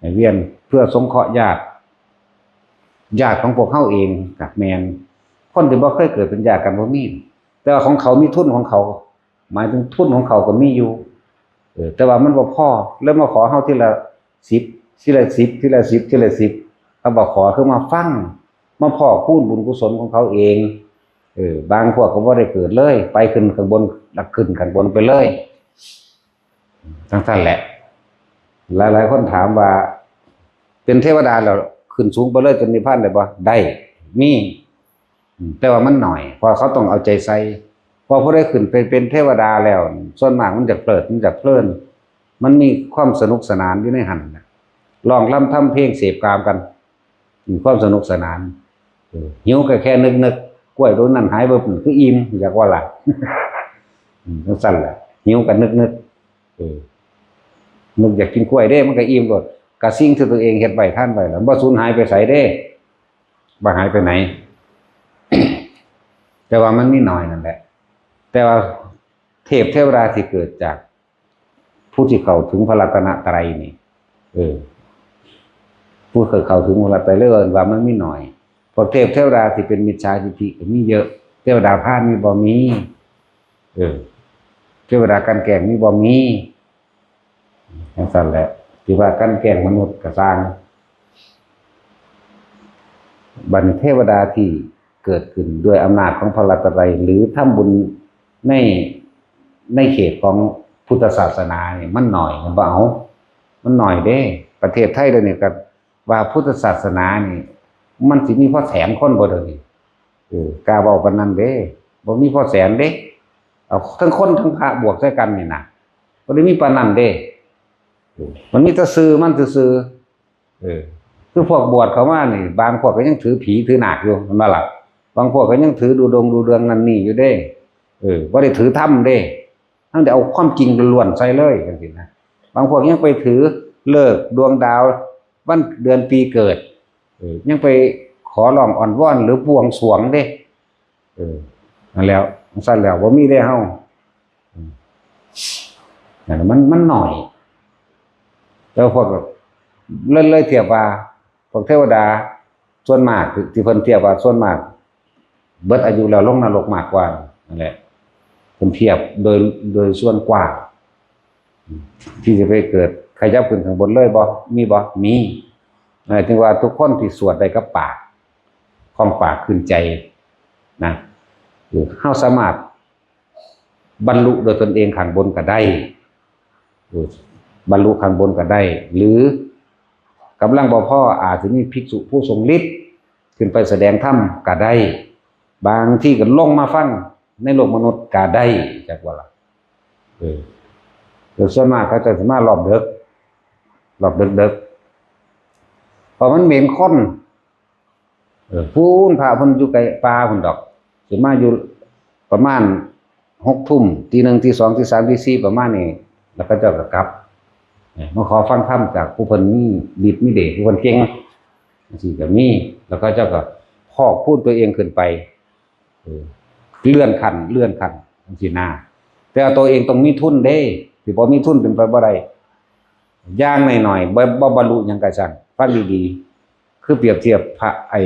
ให้เวียนเพื่อสงเคราะห์ญาติ ญาติของพวกเฮาเองกับแม่น คนที่บ่เคยเกิดเป็นญาติกันบ่มี แต่ว่าของเขามีทุนของเขา หมายถึงทุนของเขาก็มีอยู่ เออ แต่ว่ามันบ่พอ แล้วมาขอเฮาทีละสิบ ทีละสิบ ทีละสิบ ทีละสิบ เขาบอกขอคือมาฟัง มาพอกพูนบุญกุศลของเขาเอง เออ บางพวกก็บ่ได้เกิดเลย ไปขึ้นข้างบน หลักขึ้นข้างบนไปเลย ทั้งสั้นแหละ หลายๆคนถามว่า เป็นเทวดาแล้วขึ้นสูงไปเลยจนนิพพานได้บ่ ได้ มี อืม แต่ว่ามันหน่อย เพราะเขาต้องเอาใจใส่ เพอผู้ได้ขึ้นไปเป็นเทวดาแล้ว ส่วนมากมันจะเพลิด มันจะเพลิน มันมีความสนุกสนานอยู่ในหันน่ะ ร้องรำทำเพลงเสพกามกัน มีความสนุกสนาน เออ หิวก็แค่นึกๆ กล้วยโดนนั่นหายไปปุ๊บคืออิ่ม อยากว่าล่ะ อืม จังซั่นแหละ หิวก็นึกๆ เออ นึกอยากกินกล้วยเด้ มันก็อิ่มโลด กะสิ่งที่ตัวเองเฮ็ดไว้ทานไว้แล้ว บ่สูญหายไปไสเด้ บ่หายไปไหน แต่ว่ามันมีน้อยนั่นแหละ แต่ว่าเทพเทวดาที่เกิดจากผู้ที่เข้าถึงพระรัตนตรัยนี่ เออ ผู้เคยเข้าถึงพระรัตนตรัยเลยเอิ้นว่ามันมีน้อย พวกเทพเทวดาที่เป็นมิจฉาทิฏฐิก็มีเยอะ เทวดาพาลมีบ่ มี เออ เทวดากลั่นแกล้งมีบ่ มี จังซั่นแหละ ที่ว่ากลั่นแกล้งมนุษย์ก็ซ่าง บัดนี้เทวดาที่เกิดขึ้นด้วยอำนาจของพระรัตนตรัย หรือทำบุญใน ในเขตของพุทธศาสนานี่มันน้อย มันบ่เอา มันน้อยเด้ ประเทศไทยเดี๋ยวนี้ก็ว่าพุทธศาสนานี่ มันสิมีพอแสนคนบ่เดี๋ยวนี้ เออ กล้าเว้าปานนั้นเด้ บ่มีพอแสนเด้ เอาทั้งคนทั้งพระบวกใส่กันนี่นะ บ่ได้มีปานนั้นเด้ เออ มันมีแต่ชื่อมันซื่อๆ เออ คือพวกบวชเข้ามานี่ บางพวกก็ยังถือผีถือนาคอยู่ แม่นบ่ล่ะ บางพวกก็ยังถือดูดงดูเดือนนั่นนี่อยู่เด้ เออ บ่ได้ถือธรรมเด้ ทั้งได้เอาความจริงล้วนๆใส่เลยจังซี่นะ บางพวกยังไปถือฤกษ์ดวงดาว วันเดือนปีเกิด เออ ยังไปขอร้องอ้อนวอนหรือบวงสรวงเด้ เออ นั่นแล้ว จังซั่นแล้ว บ่มีเด้เฮา อืม นั่นน่ะ มัน มันน้อย แล้วพวก เลย เลยเทียบว่า พวกเทวดาส่วนมาก ที่ ที่เพิ่นเทียบว่าส่วนมาก เบิดอายุแล้วลงนรกมากกว่า นั่นแหละ เพิ่นเทียบโดย โดยส่วนกว้าง ที่จะไปเกิดขยับขึ้นข้างบนเลยบ่ มีบ่ มี เออ ถึงว่าทุกคนที่สวดได้กับปาก ของปากขึ้นใจนะ เออ เฮาสามารถบรรลุโดยตนเองข้างบนก็ได้ เออ บรรลุข้างบนก็ได้ หรือกำลังบ่พอ อาจสิมีภิกษุผู้ทรงฤทธิ์ขึ้นไปแสดงธรรมก็ได้ บางทีก็ลงมาฟังในโลกมนุษย์ก็ได้ จักว่าล่ะ เออ แต่ส่วนมากเขาเจ้าสิมารอบดึก รอบดึกๆ เพราะมันเหม็นคน เออ พู้นพระเพิ่นอยู่ไกลป่าพุ้นดอก สิมาอยู่ประมาณหกทุ่ม ตีหนึ่ง ตีสอง ตีสาม ตีสี่ ประมาณนี้ แล้วเขาเจ้าก็กลับ เออ มาขอฟังธรรมจากผู้เพิ่นมีฤทธิ์มีเดช ผู้เพิ่นเก่ง จังซี้ก็มี แล้วเขาเจ้าก็พอกพูนตัวเองขึ้นไป เออ เลื่อนขั้น เลื่อนขั้น จังซี้นะ แต่ว่าตัวเองต้องมีทุนเด้ สิบ่มีทุนเป็นไปบ่ได้ อย่างน้อยๆ บ่ บ่บรรลุหยังก็ช่าง ฟังดีๆ คือเปรียบเทียบพระไอ้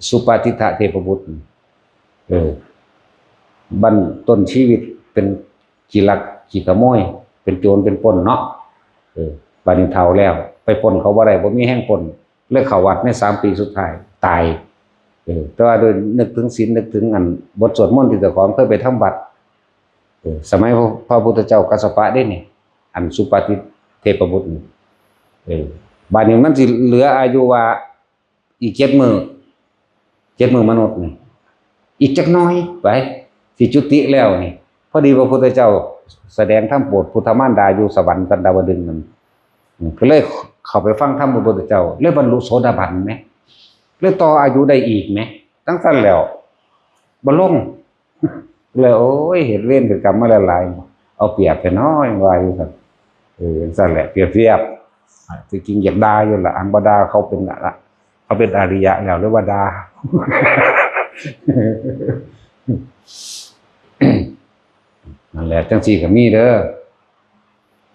สุปาทิฏฐเทพบุตร เออ บั้นต้นชีวิตเป็นขี้ลักขี้ขโมย เป็นโจรเป็นปล้นเนาะ เออ บัดนี้เฒ่าแล้ว ไปปล้นเขาบ่ได้ บ่มีแฮงปล้น เลยเข้าวัดในสามปีสุดท้าย ตาย เออ แต่ว่าโดยนึกถึงศีล นึกถึงอันบทสวดมนต์ที่เจ้าของเคยไปทำวัด เออ สมัยพระ พระพุทธเจ้ากัสสปะเด้นี่ อันสุปาทิฏฐเทพบุตรนี่ เออ บัดนี้มันสิเหลืออายุว่าอีกเจ็ดมื้อ เจ็ดมื้อมนุษย์นี่ อีกจักหน่อยไป สิจุติแล้วนี่ พอดีพระพุทธเจ้าแสดงธรรมโปรดพุทธมารดาอยู่สวรรค์ชั้นดาวดึงส์นั่น อืม ก็เลยเข้าไปฟังธรรมพระพุทธเจ้า เลยบรรลุโสดาบันแหม เลยต่ออายุได้อีกแหม จังซั่นแล้ว บ่ลง เลย โอ้ย เฮ็ดเวรเฮ็ดกรรมมาหลายๆ เอาเปรียบแท้น้อ ว่าอยู่ซั่น เออ จังซั่นแหละ เปรียบเทียบ อ่า ที่จริงอยากด่าอยู่ล่ะ อันบ่ด่าเขาเป็นละ เขาเป็นอริยะแล้วหรือว่าดา นั่นแหละ จังซี่ก็มีเด้อ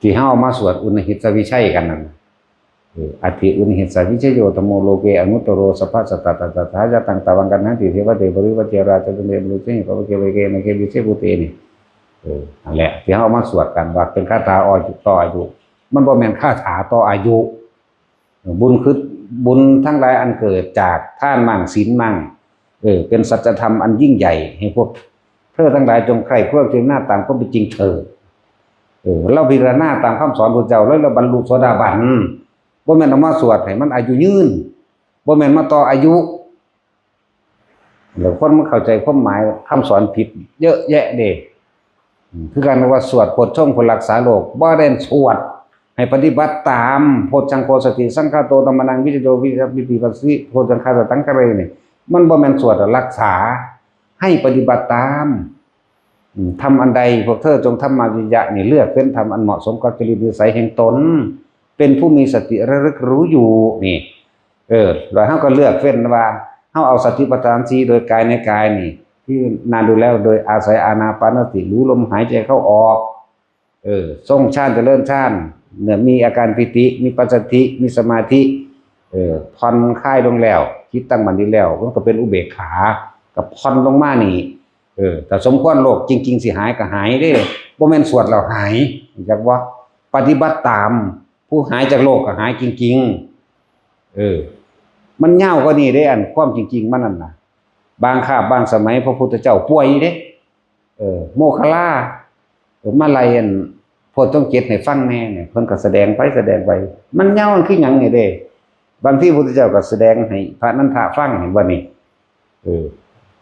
ที่เฮามาสวดอุณหิตสวิชัยกันนั่นน่ะ เออ อตถิอุณหิตสวิชโย ธัมโม โลเก อนุตตโร สัพพะสัตตะ ตถา ยะตัง ตวัง กัณหันติ เทวะเต ปริวาเจ ราชา จันเต มรุเช ปะวะเก เวเก นาเก วิเช ภูเต นี่ เออ นั่นแหละ ที่เฮามาสวดกันว่าเป็นคาถาอ่อต่ออายุ มันบ่แม่นคาถาต่ออายุ เออ บุญคือ บุญทั้งหลายอันเกิดจากทานมั่งศีลมั่ง เออ เป็นสัจธรรมอันยิ่งใหญ่ ให้พวกเธอทั้งหลายจงใคร่ครวญพิจารณาตามความเป็นจริงเถิด เออ เราพิจารณาตามคำสอนพระเจ้าแล้วเราบรรลุโสดาบัน บ่แม่นเอามาสวดให้มันอายุยืน บ่แม่นมาต่ออายุ แล้วคนมันเข้าใจความหมายคำสอนผิดเยอะแยะเด้ อืม คือกันว่าสวดโพชฌงค์เพื่อรักษาโลก บ่ได้สวดให้ปฏิบัติตาม โพชฌังโฆ สติสังคาโต ธัมมานัง วิจโย วิริติปัสสิ โพชฌังคาสตังคาเร นี่ มันบ่แม่นสวดรักษา ให้ปฏิบัติตาม อืม ธรรมอันใด พวกเธอจงทำมาวิริยะนี่ เลือกเฟ้นธรรมอันเหมาะสมกับจริตนิสัยแห่งตน เป็นผู้มีสติระลึกรู้อยู่ นี่ เออ แล้วเฮาก็เลือกเฟ้นว่า เฮาเอาสติปัฏฐานสี่โดยกายในกายนี่ พิจารณาดูแล้วโดยอาศัยอานาปานสติ รู้ลมหายใจเข้าออก เออ ทรงฌานเจริญฌาน เนี่ย มีอาการปีติ มีปัสสัทธิ มีสมาธิ เออ ผ่อนคลายลงแล้ว จิตตั้งมั่นดีแล้ว มันก็เป็นอุเบกขา ก็ผ่อนลงมานี่ เออ ถ้าสมควรโรคจริงๆ สิหายก็หายเด้ บ่แม่นสวดแล้วหาย รู้จักบ่ ปฏิบัติตาม ผู้หายจากโรคก็หายจริงๆ เออ มันยาวกว่านี้เด้ อันความจริงๆ มันนั่นน่ะ บางคาบ บางสมัยพระพุทธเจ้าป่วยเด้ เออ โมคคัลลา เออ มาไล่อันโพชฌงค์เจ็ดให้ฟังแน่เนี่ย เพิ่นก็แสดงไปแสดงไป มันยาวคือหยังนี่เด้ บางทีพระพุทธเจ้าก็แสดงให้พระนันทะฟัง เห็นบ่นี่ เออ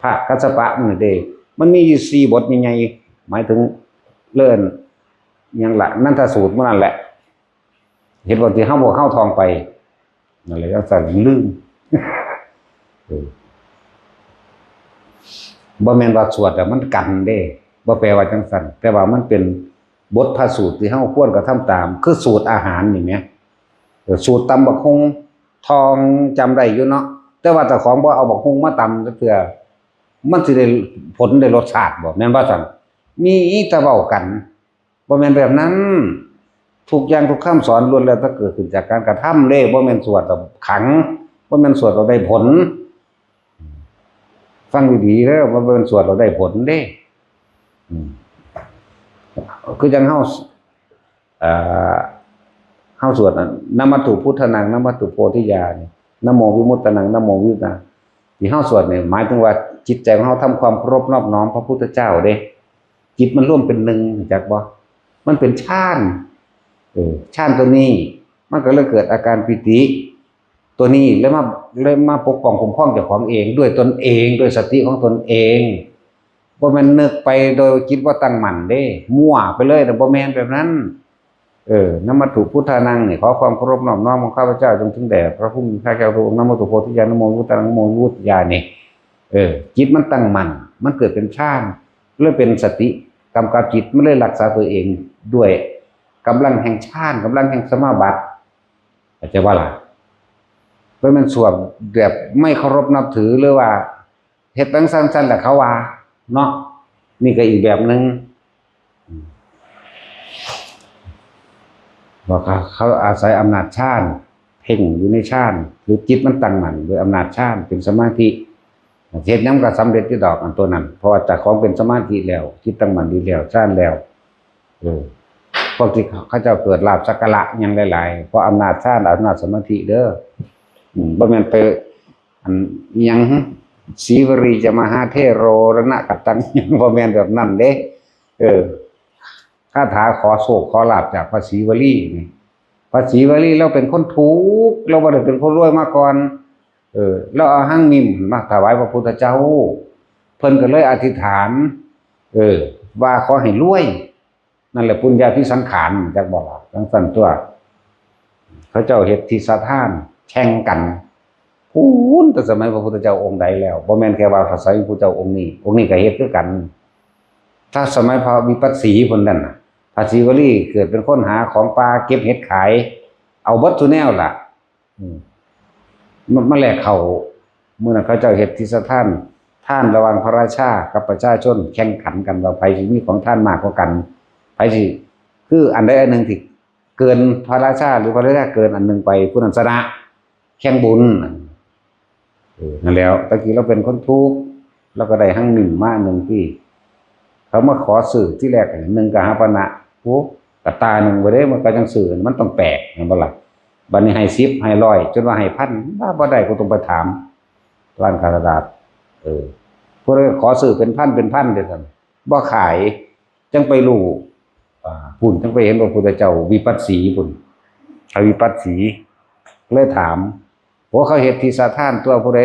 พระกัสสปะมันนี่เด้ มันมีอยู่สี่บทใหญ่ๆ หมายถึงเรื่องหยังละ นันทสูตรมันนั่นแหละ เห็นบ่ที่เฮาบ่เฮาท่องไป นั่นแหละ จังซั่นลืม เออ บ่แม่นว่าสวดแล้วมันกันเด้ บ่แปลว่าจังซั่น แต่ว่ามันเป็นบทพระสูตรที่เฮาควรกระทำตาม คือสูตรอาหารนี่แหม เออ สูตรตำบักหุ่ง ท่องจำได้อยู่เนาะ แต่ว่าเจ้าของบ่เอาบักหุ่งมาตำจักเทื่อ มันสิได้ผลได้รสชาติบ่ แม่นบ่ซั่น มีแต่เว้ากัน บ่แม่นแบบนั้น ทุกอย่างทุกคำสอนล้วนแล้วแต่เกิดขึ้นจากการกระทำเด้ บ่แม่นสวดแล้วขลัง บ่แม่นสวดแล้วได้ผล ฟังดีๆเด้อ บ่แม่นสวดแล้วได้ผลเด้ อืม คือจั่งเฮา เอ่อ เฮาสวดอะ นะมัตถุพุทธานัง นะมัตถุโพธิญาณ นะโมวิมุตตานัง นะโมวิมุตตานัง ที่เฮาสวดเนี่ย หมายถึงว่าจิตใจของเฮาทำความเคารพนอบน้อมพระพุทธเจ้าเด้ จิตมันร่วมเป็นหนึ่ง รู้จักบ่ มันเป็นฌาน เออ ฌานตัวนี้ มันก็เลยเกิดอาการปีติ ตัวนี้เลยมา เลยมาปกป้องคุ้มครองเจ้าของเอง ด้วยตนเอง ด้วยสติของตนเอง บ่แม่นนึกไปโดยจิตบ่ตั้งมั่นเด้ มั่วไปเลย แต่บ่แม่นแบบนั้น เออ นะมัตถุพุทธานังนี่ ขอความเคารพนอบน้อมของข้าพเจ้าจงถึงแด่พระผู้มีพระภาคเจ้าทุกองค์ นะมัตถุโพธิญาณ นะโมวิมุตตานัง นะโมวิมุตติญาณ นี่ เออ จิตมันตั้งมั่น มันเกิดเป็นฌาน เลยเป็นสติกำกับจิต มันเลยรักษาตัวเองด้วยกำลังแห่งฌาน กำลังแห่งสมาบัติ เข้าใจบ่ล่ะ บ่แม่นสวดแบบไม่เคารพนับถือ หรือว่าเฮ็ดจั่งซั่นๆ แหละเขาว่า เนาะ นี่ก็อีกแบบหนึ่ง อืม ว่าเขา เขาอาศัยอำนาจฌาน เพ่งอยู่ในฌาน หรือจิตมันตั้งมั่นโดยอำนาจฌาน เป็นสมาธิ เฮ็ดหยังก็สำเร็จอยู่ดอก อันตัวนั้น เพราะว่าเจ้าของเป็นสมาธิแล้ว จิตตั้งมั่นดีแล้ว ฌานแล้ว เออ พวกที่เขาเจ้าเกิดลาภสักการะหยังหลายๆ เพราะอำนาจฌาน อำนาจสมาธิเด้อ อืม บ่แม่นไป อันหยัง สีวลีจะมหาเถโรรณะกตัง บ่แม่นแบบนั้นเด้ เออ คาถาขอโชคขอลาภจากพระศรีวลีนี่ พระศรีวลีเราเป็นคนทุกข์ เราบ่ได้เป็นคนรวยมาก่อน เออ เราเอาหางมิมมาถวายพระพุทธเจ้า เพิ่นก็เลยอธิษฐาน เออ ว่าขอให้รวย นั่นแหละปุญญาภิสังขาร จักบ่ล่ะ จั่งซั่นตัว เขาเจ้าเฮ็ดที่สถานแข่งกัน พู้นแต่สมัยพระพุทธเจ้าองค์ใดแล้ว บ่แม่นแค่ว่าพระสารีบุตรเจ้าองค์นี้ องค์นี้ก็เฮ็ดคือกัน ถ้าสมัยพระวิปัสสีพุ้นนั่นน่ะ พระศรีวลีเกิดเป็นคนหาของป่าเก็บเห็ดขาย เอาเบิดซุแนวล่ะ อืม มามาแลกเขา มื้อนั้นเขาเจ้าเฮ็ดทิสทาน ทานระหว่างพระราชากับประชาชนแข่งขันกันว่าไผสิมีของทานมากกว่ากัน ไผสิ คืออันใดอันหนึ่งที่เกินพระราชา หรือพระราชาเกินอันหนึ่งไป ผู้นั้นชนะ แข่งบุญ เออ นั่นแหล้ว ตะกี้เราเป็นคนทุกข์ เราก็ได้หังหนึ่งมาหนึ่งที่ เขามาขอซื้อที่แรกหนึ่งกหาปณะ โอ้ กะตาหนึ่งบ่เด้ มันก็จังซื้อ มันต้องแปลก แม่นบ่ล่ะ บัดนี้ให้สิบ ให้ร้อย จนว่าให้พัน ว่าบ่ได้ ก็ต้องไปถามร้านการตลาด เออ ผู้ใดขอซื้อเป็นพัน เป็นพันเด้อซั่น บ่ขาย จังไปรู้ อ่า พุ้น จังไปเห็นพระพุทธเจ้าวิปัสสีพุ้น อวิปัสสี เลยถาม โอ้ เขาเฮ็ดที่สะทานตัว ผู้ใด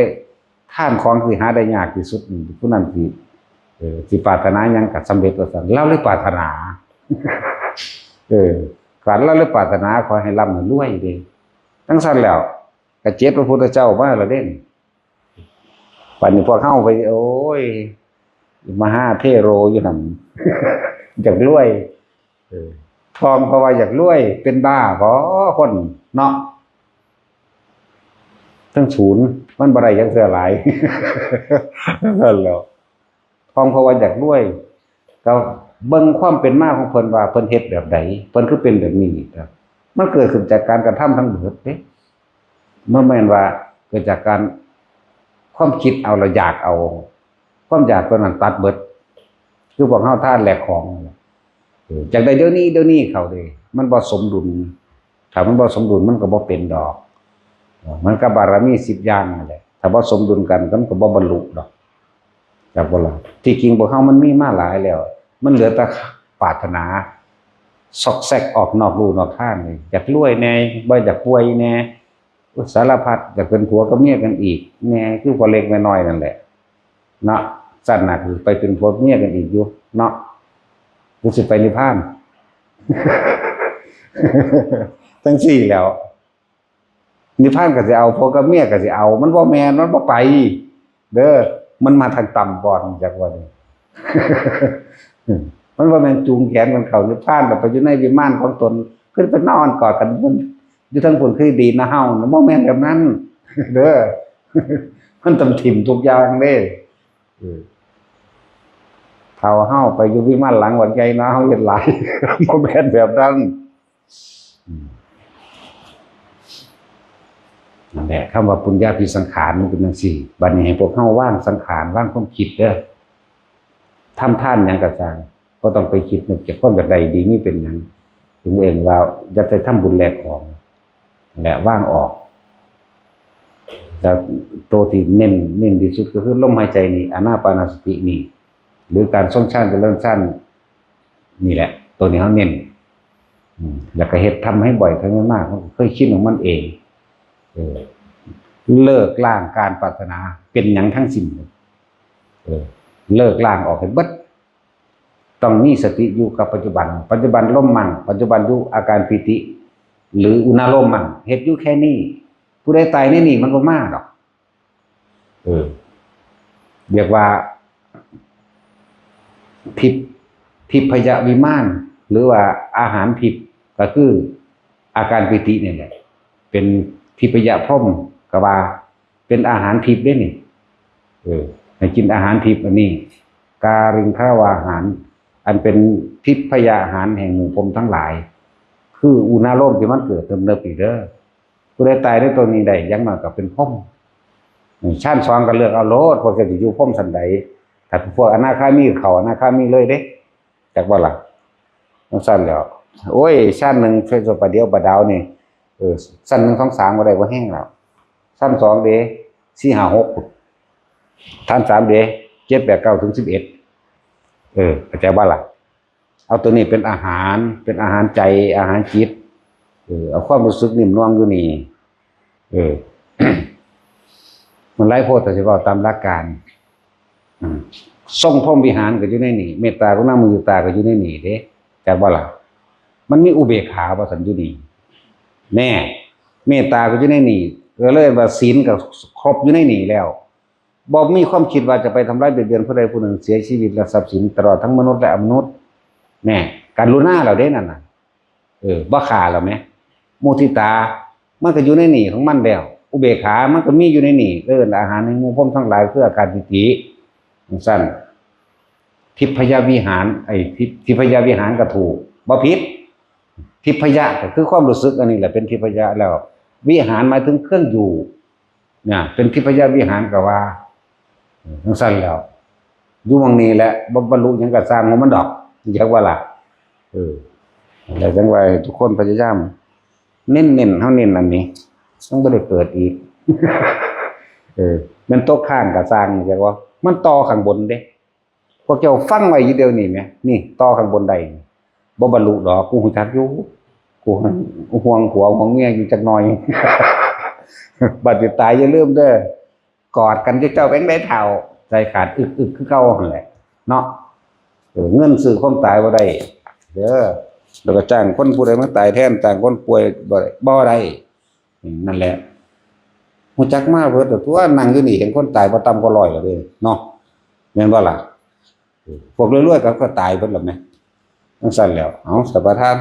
ทานของที่หาได้ยากที่สุดนี่ ผู้นั้นสิ เออ สิปรารถนาหยังก็สำเร็จว่าซั่น ลาวเลยปรารถนา เออ ฝันลาวเลยปรารถนา ขอให้ร่ำให้รวยเด้ จังซั่นแล้ว ก็เจ็ดพระพุทธเจ้ามาแล้วเด้ บัดนี้พวกเฮาไป โอ้ย มหาเถโรอยู่หั่น อยากรวย เออ ทองเพราะว่าอยากรวย เป็นบ้าบ่คนเนาะ ทั้งศูนย์ มันบ่ได้จักเทื่อหลาย นั่นแหล้ว ทองเพราะว่าอยากรวย ก็เบิ่งความเป็นมาของเพิ่นว่าเพิ่นเฮ็ดแบบใด เพิ่นคือเป็นแบบนี้ครับ มันเกิดขึ้นจากการกระทำทั้งหมดเด้ บ่แม่นว่าเกิดจากการ ความคิดเอา แล้วอยากเอา ความอยากตัวนั้นตัดเบิด คือพวกเฮาทานแลกของ เออ อยากได้เดี๋ยวนี้ เดี๋ยวนี้เข้าเด้ มันบ่สมดุล ถ้ามันบ่สมดุลมันก็บ่เป็นดอก เออ มันก็บารมีสิบอย่างนั่นแหละ ถ้าบ่สมดุลกันมันก็บ่บรรลุดอก จักบ่ล่ะ ที่จริงพวกเฮามันมีมาหลายแล้ว มันเหลือแต่ปรารถนา ซอกแซกออกนอกลู่นอกทางนี่ อยากรวยแหน่ บ่อยากป่วยแหน่ สารพัด อยากเป็นผัวกับเมียกันอีกแหน่ คือพ่อเล็กแม่น้อยนั่นแหละ เนาะ ซั่นน่ะ คือไปเป็นผัวเมียกันอีกอยู่ เนาะ คือสิไปนิพพาน จังซี่แหล้ว นิพพานก็สิเอา ผัวกับเมียก็สิเอา มันบ่แม่น มันบ่ไป เด้อ มันมาทางต่ำก่อน จักว่านี่ มันบ่แม่นจูงแขนกันเข้านิพพาน แล้วไปอยู่ในวิมานของตน ขึ้นไปนอนกอดกันอยู่เทิงพุ้นคือดีนะเฮา บ่แม่นแบบนั้น เด้อ มันต้องถิ่มทุกอย่างเด้ เออ เฒ่าเฮาไปอยู่วิมานหลังบักใหญ่นะ เฮาเฮ็ดหลาย บ่แม่นแบบนั้น อืม นั่นแหละ คำว่าปุญญาภิสังขารมันเป็นจังซี่ บัดนี้ให้พวกเฮาวางสังขาร วางความคิดเด้อ ทำทานหยังก็ซ่าง บ่ต้องไปคิดนึกจากความอยากได้ดีมีเป็นหยัง ถึงเองว่าอย่าไปทำบุญแลกของ และวางออก แล้วตัวที่เน้น เน้นที่สุดก็คือลมหายใจนี่ อานาปานสตินี่ หรือการทรงฌานเจริญฌานนี่แหละ ตัวนี้เฮาเน้น อืม แล้วก็เฮ็ดทำให้บ่อย ทำให้มาก มันก็เคยชินของมันเอง เออ เลิกล้างการปรารถนาเป็นหยังทั้งสิ้น เออ เลิกล้างออกให้เบิด ต้องมีสติอยู่กับปัจจุบัน ปัจจุบันลมมั่ง ปัจจุบันอยู่อาการปีติ หรืออุณาโลมมั่ง เฮ็ดอยู่แค่นี้ ผู้ใดตายในนี่มันบ่มาดอก เออ เรียกว่า ทิพย์ ทิพยวิมาน หรือว่าอาหารทิพย์ ก็คืออาการปีตินี่แหละ เป็นทิพยพรหม ก็ว่าเป็นอาหารทิพย์เด้นี่ เออ ให้กินอาหารทิพย์อันนี้ กาลิงคาวาหาร อันเป็นทิพยาหารแห่งหมู่พรหมทั้งหลาย คืออุณาโลมที่มันเกิดเนิบๆนี่เด้อ ผู้ใดตายในตัวนี้ได้ อย่างน้อยก็เป็นพรหม อืม ชั้นสองก็เลือกเอาโลด พวกเจ้าสิอยู่พรหมชั้นใด ถ้าพวกอนาคามีเข้าอนาคามีเลยเด้ จักบ่ล่ะ จังซั่นแหล้ว โอ้ย ชั้นหนึ่ง เพิ่นสิประเดี๋ยวประดาวนี่ เออ ชั้นหนึ่ง สอง สาม บ่ได้ บ่แฮงแล้ว ชั้นสองเด้ สี่ ห้า หก ชั้นสามเด้ เจ็ด แปด เก้า ถึง สิบเอ็ด เออ เข้าใจบ่ล่ะ เอาตัวนี้เป็นอาหาร เป็นอาหารใจ อาหารจิต เออ เอาความรู้สึกนิ่มนวลอยู่นี่ เออ มันหลายโพด แต่สิเว้าตามหลักการ อืม ทรงพรหมวิหารก็อยู่ในนี่ เมตตากรุณามุทิตาก็อยู่ในนี่เด้ จักบ่ล่ะ มันมีอุเบกขาว่าซั่นอยู่นี่ แน่ เมตตาก็อยู่ในนี่ ก็เลยว่าศีลก็ครบอยู่ในนี่แล้ว บ่มีความคิดว่าจะไปทำร้ายเบียดเบียนผู้ใดผู้หนึ่ง เสียชีวิตและทรัพย์สิน ตลอดทั้งมนุษย์และอมนุษย์ แน่ กรุณาแล้วเด้นั่นน่ะ เออ บ่ฆ่าแล้วแหม มุทิตา มันก็อยู่ในนี่ของมันแล้ว อุเบกขามันก็มีอยู่ในนี่ เอิ้นอาหารแห่งหมู่พรหมทั้งหลายคืออาการปิติ จั่งซั่น ทิพยวิหาร ไอ้ ทิ ทิพยวิหารก็ถูก บ่ผิด ทิพยะก็คือความรู้สึกอันนี้แหละเป็นทิพยะแล้ว วิหารหมายถึงเครื่องอยู่ เนี่ย เป็นทิพยวิหารก็ว่า เออ จั่งซั่นแล้ว อยู่หม่องนี้แหละ บ่บรรลุหยังก็ซ่างของมันดอก จักว่าล่ะ เออ แล้วจั่งว่าให้ทุกคนพยายาม เน้นๆ เฮาเน้นอันนี้ มันบ่ได้เกิดอีก เออ แม่นตกค้างก็ซ่าง จักว่า มันต่อข้างบนเด้ พวกเจ้าฟังไว้อยู่เดี๋ยวนี้แหม นี่ ต่อข้างบนได้ บ่บรรลุดอก กูฮู้จักอยู่ กูห่วงผัวห่วงเมียอยู่จักหน่อย บัดนี้ตายอย่าลืมเด้อ กอดกันเจ้าๆ แบงได้เฒ่า ใจขาดอึกๆ คือเก่าหั่นแหละ เนาะ เออ เงินซื้อความตายบ่ได้ เด้อ แล้วก็จ้างคนผู้ใดมาตายแทน จ้างคนป่วยบ่ได้ บ่ได้ นั่นแหละ ฮู้จักมาเบิดแล้วตัว นั่งอยู่นี่เห็นคนตายบ่ต่ำกว่าร้อยแล้วเด้ เนาะ แม่นบ่ล่ะ เออ พวกรวยๆ ก็ ก็ตายเบิดแล้วแหม จั่งซั่นแล้ว เอา สัมปทาน